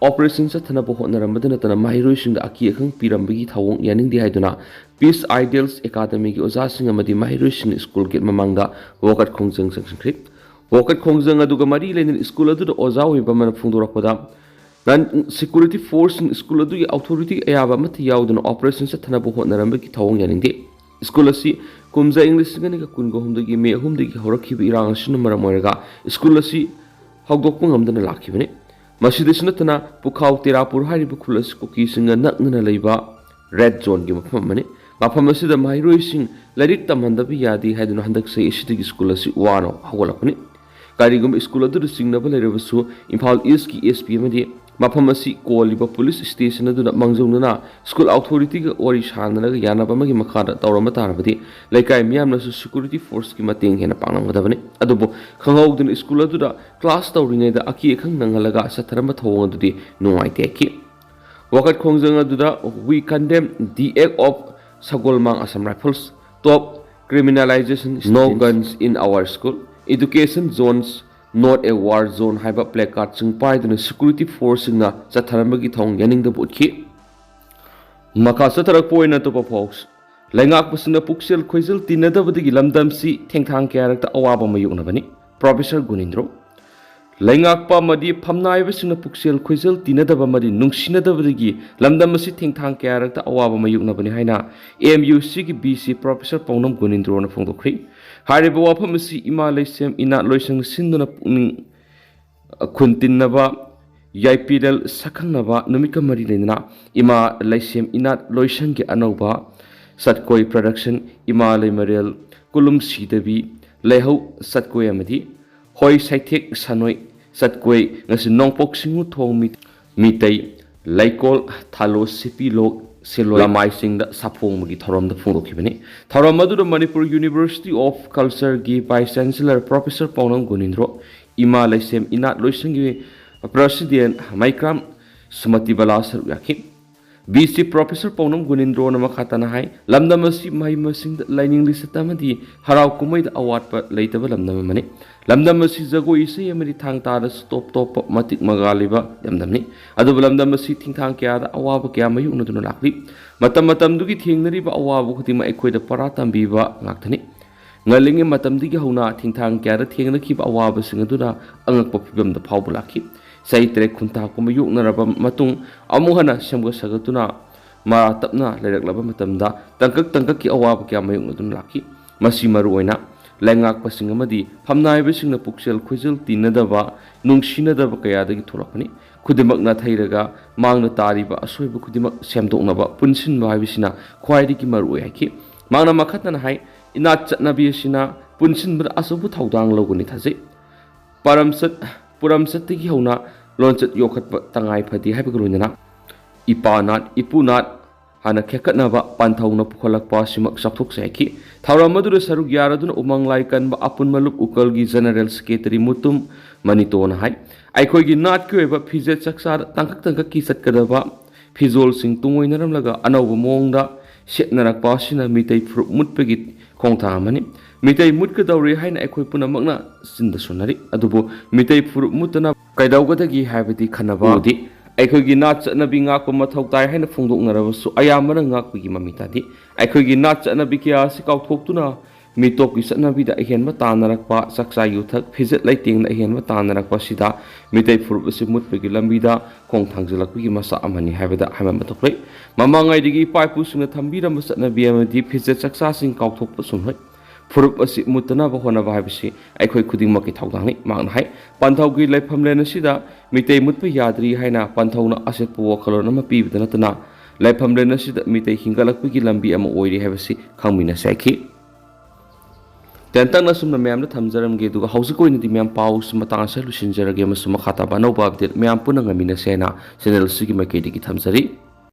operation ꯆꯠꯊꯅꯕ ꯍꯣꯠꯅꯔꯝꯕꯗ ꯅꯠꯇꯅ ꯃꯍꯩꯔꯣꯏꯁꯤꯡꯗ ꯑꯀꯤ ꯑꯈꯪ ꯄꯤꯔꯝꯕꯒꯤ ꯊꯧꯑꯣꯡ ꯌꯥꯅꯤꯡꯗꯦ ꯍꯥꯏꯗꯨꯅ Peace Ideals Academyꯒꯤ ꯑꯣꯖꯥꯁꯤꯡ ꯑꯃꯗꯤ ꯃꯍꯩꯔꯣꯏꯁꯤꯡꯅ school gate ꯃꯃꯥꯡꯗ ꯋꯥꯀꯠ ꯈꯣꯡꯖꯪ ꯆꯪꯁꯤꯟꯈ꯭ꯔꯤ꯫ ꯋꯥꯀꯠ ꯈꯣꯡꯖꯪ ꯑꯗꯨꯒ ꯃꯔꯤ ꯂꯩꯅꯅ school ꯑꯗꯨꯗ ꯑꯣꯖꯥ ꯑꯣꯏꯕ ꯑꯃꯅ ꯐꯣꯡꯗꯣꯔꯛꯄꯗ, non security forceꯁꯤꯡ school ꯑꯗꯨꯒꯤ authorityꯒꯤ ꯑꯌꯥꯕ ꯑꯃꯠꯇ ꯌꯥꯎꯗꯅ operation ꯆꯠꯊꯅꯕ ꯍꯣꯠꯅꯔꯝꯕꯒꯤ ꯊꯧꯑꯣꯡ ꯌꯥꯅꯤꯡꯗꯦ꯫ School ꯑꯁꯤ ꯀꯨꯝꯖꯥ ꯏꯪ ꯂꯤꯁꯤꯡ ꯑꯅꯤꯒ ꯀꯨꯟꯒ ꯍꯨꯝꯗꯣꯏꯒꯤ ꯃꯦ ꯑꯍꯨꯝꯗꯒꯤ ꯍꯧꯔꯛꯈꯤꯕ ꯏꯔꯥꯡ ꯑꯁꯤꯅ ꯃꯔꯝ ꯑꯣꯏꯔꯒ school ꯑꯁꯤ ꯍꯧꯗꯣꯛꯄ ꯉꯝꯗꯅ ꯂꯥꯛꯈꯤꯕꯅꯤ꯫ ꯃꯁꯤꯗꯁꯨ ꯅꯠꯇꯅ ꯄꯨꯈꯥꯎ ꯇꯦꯔꯥꯄꯨꯔ ꯍꯥꯏꯔꯤꯕ ꯈꯨꯜ ꯑꯁꯤ ꯀꯨꯀꯤꯁꯤꯡꯅ ꯅꯛꯅꯅ ꯂꯩꯕ red zoneꯒꯤ ꯃꯐꯝ ꯑꯃꯅꯤ꯫ ꯃꯐꯝ ꯑꯁꯤꯗ ꯃꯍꯩꯔꯣꯏꯁꯤꯡ ꯂꯥꯏꯔꯤꯛ ꯇꯝꯍꯟꯗꯕ ꯌꯥꯗꯦ ꯍꯥꯏꯗꯨꯅ ꯍꯟꯗꯛ ꯆꯍꯤ ꯑꯁꯤꯗꯒꯤ school ꯑꯁꯤ ꯋꯥꯅ ꯍꯧꯒꯠꯂꯛꯄꯅꯤ꯫ ꯀꯔꯤꯒꯨꯝꯕ school ꯑꯗꯨꯗ ꯆꯤꯡꯅꯕ ꯂꯩꯔꯕꯁꯨ, ꯏꯝꯐꯥꯜ Eastꯀꯤ SP ꯑꯃꯗꯤ ꯃꯐꯝ ꯑꯁꯤ ꯀꯣꯜꯂꯤꯕ police station ꯑꯗꯨꯅ ꯃꯥꯡꯖꯧꯅꯅ school authorityꯒ ꯋꯥꯔꯤ ꯁꯥꯟꯅꯔꯒ ꯌꯥꯅꯕ ꯑꯃꯒꯤ ꯃꯈꯥꯗ ꯇꯧꯔꯝꯕ ꯇꯥꯔꯕꯗꯤ, ꯂꯩꯀꯥꯏ ꯃꯤꯌꯥꯝꯅꯁꯨ security forceꯀꯤ ꯃꯇꯦꯡ ꯍꯦꯟꯅ ꯄꯥꯡꯂꯝꯒꯗꯕꯅꯤ꯫ ꯑꯗꯨꯕꯨ ꯈꯪꯍꯧꯗꯅ school ꯑꯗꯨꯗ class ꯇꯧꯔꯤꯉꯩꯗ ꯑꯀꯤ ꯑꯈꯪ ꯅꯪꯍꯜꯂꯒ ꯆꯠꯊꯔꯝꯕ ꯊꯧꯑꯣꯡ ꯑꯗꯨꯗꯤ ꯅꯨꯡꯉꯥꯏꯇꯦ ꯍꯥꯏꯈꯤ꯫ ꯋꯥꯀꯠ ꯈꯣꯡꯖꯪ ꯑꯗꯨꯗ "We condemn the act of ꯁꯒꯣꯜꯃꯥꯡ Assam Rifles, stop criminalization, no guns in our school, education zones not a war zone" ꯍꯥꯏꯕ placardꯁꯤꯡ ꯄꯥꯏꯗꯨꯅ security forceꯁꯤꯡꯅ ꯆꯠꯊꯔꯝꯕꯒꯤ ꯊꯧꯑꯣꯡ ꯌꯥꯅꯤꯡꯗꯕ ꯎꯠꯈꯤ꯫ ꯃꯈꯥ ꯆꯠꯊꯔꯛꯄ ꯑꯣꯏꯅ ꯑꯇꯣꯞꯄ ꯄꯥꯎ꯫ ꯂꯩꯉꯥꯛꯄꯁꯤꯡꯅ ꯄꯨꯛꯆꯦꯜ ꯈꯣꯏꯖꯦꯜ ꯇꯤꯟꯅꯗꯕꯗꯒꯤ ꯂꯝꯗꯝꯁꯤ ꯊꯦꯡꯊꯥꯡ ꯀꯌꯥꯔꯛꯇ ꯑꯋꯥꯕ ꯃꯥꯌꯣꯛꯅꯕꯅꯤ꯫ ꯄ꯭ꯔꯣꯐꯦꯁꯔ ꯒꯨꯅꯤꯟꯗ꯭ꯔꯣ꯫ ꯂꯩꯉꯥꯛꯄ ꯑꯃꯗꯤ ꯐꯝꯅꯥꯏꯕꯁꯤꯡꯅ ꯄꯨꯛꯆꯦꯜ ꯈꯣꯏꯖꯦꯜ ꯇꯤꯟꯅꯗꯕ ꯑꯃꯗꯤ ꯅꯨꯡꯁꯤꯅꯗꯕꯗꯒꯤ ꯂꯝꯗꯝ ꯑꯁꯤ ꯊꯦꯡꯊꯥꯡ ꯀꯌꯥꯔꯛꯇ ꯑꯋꯥꯕ ꯃꯥꯌꯣꯛꯅꯕꯅꯤ ꯍꯥꯏꯅ ꯑꯦꯝ ꯌꯨ ꯁꯤꯒꯤ ꯚꯤ ꯁꯤ ꯄ꯭ꯔꯣꯐꯦꯁꯔ ꯄꯥꯎꯅꯝ ꯒꯨꯅꯤꯟꯗ꯭ꯔꯣꯅ ꯐꯣꯡꯗꯣꯛꯈ꯭ꯔꯤ꯫ ꯍꯥꯏꯔꯤꯕ ꯋꯥꯐꯝ ꯑꯁꯤ ꯏꯃꯥ ꯂꯩꯁꯦꯝ ꯏꯅꯥꯠ ꯂꯣꯏꯁꯪ ꯁꯤꯟꯗꯨꯅ ꯄꯨꯛꯅꯤꯡ ꯈꯨꯟ ꯇꯤꯟꯅꯕ, ꯌꯥꯏꯄꯤꯔꯦꯜ ꯁꯛꯈꯪꯅꯕ ꯅꯨꯃꯤꯠꯀ ꯃꯔꯤ ꯂꯩꯅꯅ ꯏꯃꯥ ꯂꯩꯁꯦꯝ ꯏꯅꯥꯠ ꯂꯣꯏꯁꯪꯒꯤ ꯑꯅꯧꯕ ꯁꯠꯀꯣꯏ production, ꯏꯃꯥ ꯂꯩꯃꯔꯦꯜ ꯀꯨꯂꯨꯝ ꯁꯤꯗꯕꯤ, ꯂꯩꯍꯧ ꯁꯠꯀꯣꯏ ꯑꯃꯗꯤ ꯍꯣꯏ ꯁꯩꯊꯦꯛ ꯁꯥꯅꯣꯏ ꯁꯠꯀꯣꯏ ꯉꯁꯤ ꯅꯣꯡꯄꯣꯛ ꯁꯤꯡꯉꯨ ꯊꯣꯡ ꯃꯤ-, ꯃꯤꯇꯩ ꯂꯩꯀꯣꯜ ꯊꯥꯂꯣ ꯁꯤꯄꯤꯂꯣꯛ ꯁꯤꯂꯣꯏ ꯂꯃꯥꯏꯁꯤꯡꯗ ꯁꯥꯐꯣꯡꯕꯒꯤ ꯊꯧꯔꯝꯗ ꯐꯣꯡꯗꯣꯛꯈꯤꯕꯅꯤ꯫ ꯊꯧꯔꯝ ꯑꯗꯨꯗ ꯃꯅꯤꯄꯨꯔ University of Culture ꯒꯤ Vice Chancellor Professor ꯄꯥꯎꯅꯝ ꯒꯨꯅꯤꯟꯗ꯭ꯔꯣ, ꯏꯃꯥ ꯂꯩꯁꯦꯝ ꯏꯅꯥꯠ ꯂꯣꯏꯁꯪꯒꯤ President ꯃꯩꯀ꯭ꯔꯥꯝ ꯁꯨꯃꯇꯤꯕꯂꯥ ꯁꯔꯨꯛ ꯌꯥꯈꯤ꯫ ꯚꯤ ꯁꯤ ꯄ꯭ꯔꯣꯐꯦꯁꯔ ꯄꯥꯎꯅꯝ ꯒꯨꯅꯤꯟꯗ꯭ꯔꯣꯅ ꯃꯈꯥ ꯇꯥꯅ ꯍꯥꯏ, ꯂꯝꯗꯝ ꯑꯁꯤ ꯃꯍꯩ ꯃꯁꯤꯡꯗ, ꯂꯥꯏꯅꯤꯡ ꯂꯤꯆꯠꯇ ꯑꯃꯗꯤ ꯍꯔꯥꯎ ꯀꯨꯝꯍꯩꯗ ꯑꯋꯥꯠꯄ ꯂꯩꯇꯕ ꯂꯝꯗꯝ ꯑꯃꯅꯤ꯫ ꯂꯝꯗꯝ ꯑꯁꯤ ꯖꯒꯣꯏ ꯏꯁꯩ ꯑꯃꯗꯤ ꯊꯥꯡ ꯇꯥꯗꯁꯨ ꯇꯣꯞ ꯇꯣꯞꯄ ꯃꯇꯤꯛ ꯃꯒꯥꯜꯂꯤꯕ ꯂꯝꯗꯝꯅꯤ꯫ ꯑꯗꯨꯕꯨ ꯂꯝꯗꯝ ꯑꯁꯤ ꯊꯤꯡꯊꯥꯡ ꯀꯌꯥꯗ ꯑꯋꯥꯕ ꯀꯌꯥ ꯃꯥꯌꯣꯛꯅꯗꯨꯅ ꯂꯥꯛꯂꯤ꯫ ꯃꯇꯝ ꯃꯇꯝꯗꯨꯒꯤ ꯊꯦꯡꯅꯔꯤꯕ ꯑꯋꯥꯕ ꯈꯨꯗꯤꯡꯃꯛ ꯑꯩꯈꯣꯏꯗ ꯄꯔꯥ ꯇꯝꯕꯤꯕ ꯉꯥꯛꯇꯅꯤ꯫ ꯉꯜꯂꯤꯉꯩ ꯃꯇꯝꯗꯒꯤ ꯍꯧꯅ ꯊꯤꯡꯊꯥꯡ ꯀꯌꯥꯗ ꯊꯦꯡꯅꯈꯤꯕ ꯑꯋꯥꯕꯁꯤꯡ ꯑꯗꯨꯅ ꯑꯉꯛꯄ ꯐꯤꯕꯝꯗ ꯐꯥꯎꯕ ꯂꯥꯛꯈꯤ꯫ ꯆꯍꯤ ꯇꯔꯦꯠ ꯈꯨꯟꯇꯥꯛꯄ ꯃꯥꯌꯣꯛꯅꯔꯕ ꯃꯇꯨꯡ ꯑꯃꯨꯛ ꯍꯟꯅ ꯁꯦꯝꯒꯠ ꯁꯥꯒꯠꯇꯨꯅ ꯃꯔꯥ ꯇꯞꯅ ꯂꯩꯔꯛꯂꯕ ꯃꯇꯝꯗ ꯇꯥꯡꯀꯛ ꯇꯥꯡꯀꯛꯀꯤ ꯑꯋꯥꯕ ꯀꯌꯥ ꯃꯥꯌꯣꯛꯅꯗꯨꯅ ꯂꯥꯛꯈꯤ꯫ ꯃꯁꯤ ꯃꯔꯨꯑꯣꯏꯅ ꯂꯩꯉꯥꯛꯄꯁꯤꯡ ꯑꯃꯗꯤ ꯐꯝꯅꯥꯏꯕꯁꯤꯡꯅ ꯄꯨꯛꯆꯦꯜ ꯈꯣꯏꯖꯦꯜ ꯇꯤꯟꯅꯗꯕ, ꯅꯨꯡꯁꯤꯅꯗꯕ ꯀꯌꯥꯗꯒꯤ ꯊꯣꯛꯂꯛꯄꯅꯤ꯫ ꯈꯨꯗꯤꯡꯃꯛ ꯅꯥꯊꯩꯔꯒ ꯃꯥꯡꯗ ꯇꯥꯔꯤꯕ ꯑꯁꯣꯏꯕ ꯈꯨꯗꯤꯡꯃꯛ ꯁꯦꯝꯗꯣꯛꯅꯕ ꯄꯨꯟꯁꯤꯟꯕ ꯍꯥꯏꯕꯁꯤꯅ ꯈ꯭ꯋꯥꯏꯗꯒꯤ ꯃꯔꯨꯑꯣꯏ ꯍꯥꯏꯈꯤ꯫ ꯃꯍꯥꯛꯅ ꯃꯈꯥ ꯇꯥꯅ ꯍꯥꯏ, ꯏꯅꯥꯠ ꯆꯠꯅꯕꯤ ꯑꯁꯤꯅ ꯄꯨꯟꯁꯤꯟꯕꯗ ꯑꯆꯧꯕ ꯊꯧꯗꯥꯡ ꯂꯧꯒꯅꯤ ꯊꯥꯖꯩ꯫ ꯄꯥꯔꯝꯆꯠ, ꯄꯨꯔꯝꯆꯠꯇꯒꯤ ꯍꯧꯅ ꯂꯣꯟꯆꯠ ꯌꯣꯛꯈꯠꯄ ꯇꯉꯥꯏ ꯐꯗꯦ ꯍꯥꯏꯕꯒ ꯂꯣꯏꯅꯅ ꯏꯄꯥ ꯅꯥꯠ, ꯏꯄꯨ ꯅꯥꯠ ꯍꯥꯟꯅ ꯈꯦꯠꯀꯠꯅꯕ ꯄꯟꯊꯧꯅ ꯄꯨꯈꯠꯂꯛꯄ ꯑꯁꯤꯃꯛ ꯆꯥꯎꯊꯣꯛꯆꯩ ꯍꯥꯏꯈꯤ꯫ ꯊꯧꯔꯝ ꯑꯗꯨꯗ ꯁꯔꯨꯛ ꯌꯥꯔꯗꯨꯅ ꯎꯃꯪ ꯂꯥꯏ ꯀꯟꯕ ꯑꯄꯨꯟ ꯃꯂꯨꯞ ꯎꯀꯜꯒꯤ General Secretary ꯃꯨꯇꯨꯝ ꯃꯅꯤꯇꯣꯅ ꯍꯥꯏ, ꯑꯩꯈꯣꯏꯒꯤ ꯅꯥꯠꯀꯤ ꯑꯣꯏꯕ ꯐꯤꯖꯦꯠ ꯆꯥꯛꯆꯥꯗ ꯇꯥꯡꯀꯛ ꯇꯥꯡꯀꯛꯀꯤ ꯆꯠꯀꯗꯕ ꯐꯤꯖꯣꯜꯁꯤꯡ ꯇꯨꯡꯑꯣꯏꯅꯔꯝꯂꯒ ꯑꯅꯧꯕ ꯃꯑꯣꯡꯗ ꯁꯦꯠꯅꯔꯛꯄ ꯑꯁꯤꯅ ꯃꯤꯇꯩ ꯐꯨꯔꯨꯞ ꯃꯨꯠꯄꯒꯤ ꯈꯣꯡꯊꯥꯡ ꯑꯃꯅꯤ꯫ ꯃꯤꯇꯩ ꯃꯨꯠꯀꯗꯧꯔꯦ ꯍꯥꯏꯅ ꯑꯩꯈꯣꯏ ꯄꯨꯝꯅꯃꯛꯅ ꯆꯤꯟꯗ ꯁꯣꯟꯅꯔꯤ꯫ ꯑꯗꯨꯕꯨ ꯃꯤꯇꯩ ꯐꯨꯔꯨꯞ ꯃꯨꯠꯇꯅ ꯀꯩꯗꯧꯒꯗꯒꯦ ꯍꯥꯏꯕꯗꯤ ꯈꯟꯅꯕ ꯎꯗꯦ꯫ ꯑꯩꯈꯣꯏꯒꯤ ꯅꯥꯠ ꯆꯠꯅꯕꯤ ꯉꯥꯛꯄ ꯃꯊꯧ ꯇꯥꯏ ꯍꯥꯏꯅ ꯐꯣꯡꯗꯣꯛꯅꯔꯕꯁꯨ ꯑꯌꯥꯝꯕꯅ ꯉꯥꯛꯄꯒꯤ ꯃꯃꯤ ꯇꯥꯗꯦ꯫ ꯑꯩꯈꯣꯏꯒꯤ ꯅꯥꯠ ꯆꯠꯅꯕꯤ ꯀꯌꯥ ꯑꯁꯤ ꯀꯥꯎꯊꯣꯛꯇꯨꯅ ꯃꯤꯇꯣꯞꯀꯤ ꯆꯠꯅꯕꯤꯗ ꯑꯍꯦꯟꯕ ꯇꯥꯟꯅꯔꯛꯄ, ꯆꯥꯛꯆꯥ ꯌꯨꯊꯛ, ꯐꯤꯖꯦꯠ ꯂꯩꯇꯦꯡꯅ ꯑꯍꯦꯟꯕ ꯇꯥꯟꯅꯔꯛꯄ ꯑꯁꯤꯗ ꯃꯤꯇꯩ ꯐꯨꯔꯨꯞ ꯑꯁꯤ ꯃꯨꯠꯄꯒꯤ ꯂꯝꯕꯤꯗ ꯈꯣꯡ ꯊꯥꯡꯖꯤꯜꯂꯛꯄꯒꯤ ꯃꯆꯥꯛ ꯑꯃꯅꯤ ꯍꯥꯏꯕꯗ ꯍꯥꯏꯃꯟꯕ ꯊꯣꯛꯂꯣꯏ꯫ ꯃꯃꯥꯡꯉꯩꯗꯒꯤ ꯏꯄꯥ ꯏꯄꯨꯁꯤꯡꯅ ꯊꯝꯕꯤꯔꯝꯕ ꯆꯠꯅꯕꯤ ꯑꯃꯗꯤ ꯐꯤꯖꯦꯠ ꯆꯥꯛꯆꯥꯁꯤꯡ ꯀꯥꯎꯊꯣꯛꯄ ꯁꯨꯡꯂꯣꯏ꯫ ꯐꯨꯔꯨꯞ ꯑꯁꯤ ꯃꯨꯠꯇꯅꯕ ꯍꯣꯠꯅꯕ ꯍꯥꯏꯕꯁꯤ ꯑꯩꯈꯣꯏ ꯈꯨꯗꯤꯡꯃꯛꯀꯤ ꯊꯧꯗꯥꯡꯅꯤ꯫ ꯃꯍꯥꯛꯅ ꯍꯥꯏ, ꯄꯟꯊꯧꯒꯤ ꯂꯩꯐꯝꯂꯦꯟ ꯑꯁꯤꯗ ꯃꯤꯇꯩ ꯃꯨꯠꯄ ꯌꯥꯗ꯭ꯔꯤ ꯍꯥꯏꯅ ꯄꯟꯊꯧꯅ ꯑꯆꯦꯠꯄ ꯋꯥꯈꯜꯂꯣꯟ ꯑꯃ ꯄꯤꯕꯗ ꯅꯠꯇꯅ ꯂꯩꯐꯝꯂꯦꯟ ꯑꯁꯤꯗ ꯃꯤꯇꯩ ꯍꯤꯡꯒꯠꯂꯛꯄꯒꯤ ꯂꯝꯕꯤ ꯑꯃ ꯑꯣꯏꯔꯤ ꯍꯥꯏꯕꯁꯤ ꯈꯪꯃꯤꯟꯅꯁꯤ ꯍꯥꯏꯈꯤ꯫ ꯇꯦꯟꯇꯛꯅ ꯑꯁꯨꯝꯅ ꯃꯌꯥꯝꯗ ꯊꯝꯖꯔꯝꯒꯦ, ꯑꯗꯨꯒ ꯍꯧꯖꯤꯛ ꯑꯣꯏꯅꯗꯤ ꯃꯌꯥꯝ ꯄꯥꯎꯁꯤ ꯃꯇꯥꯡ ꯑꯁꯤꯗ ꯂꯣꯏꯁꯤꯟꯖꯔꯒꯦ ꯑꯃꯁꯨꯡ ꯃꯈꯥ ꯇꯥꯕ ꯑꯅꯧꯕ update ꯃꯌꯥꯝ ꯄꯨꯟꯅ ꯉꯥꯏꯃꯤꯟꯅꯁꯦ ꯍꯥꯏꯅ channel ꯑꯁꯤꯒꯤ ꯃꯥꯏꯀꯩꯗꯒꯤ ꯊꯝꯖꯔꯤ꯫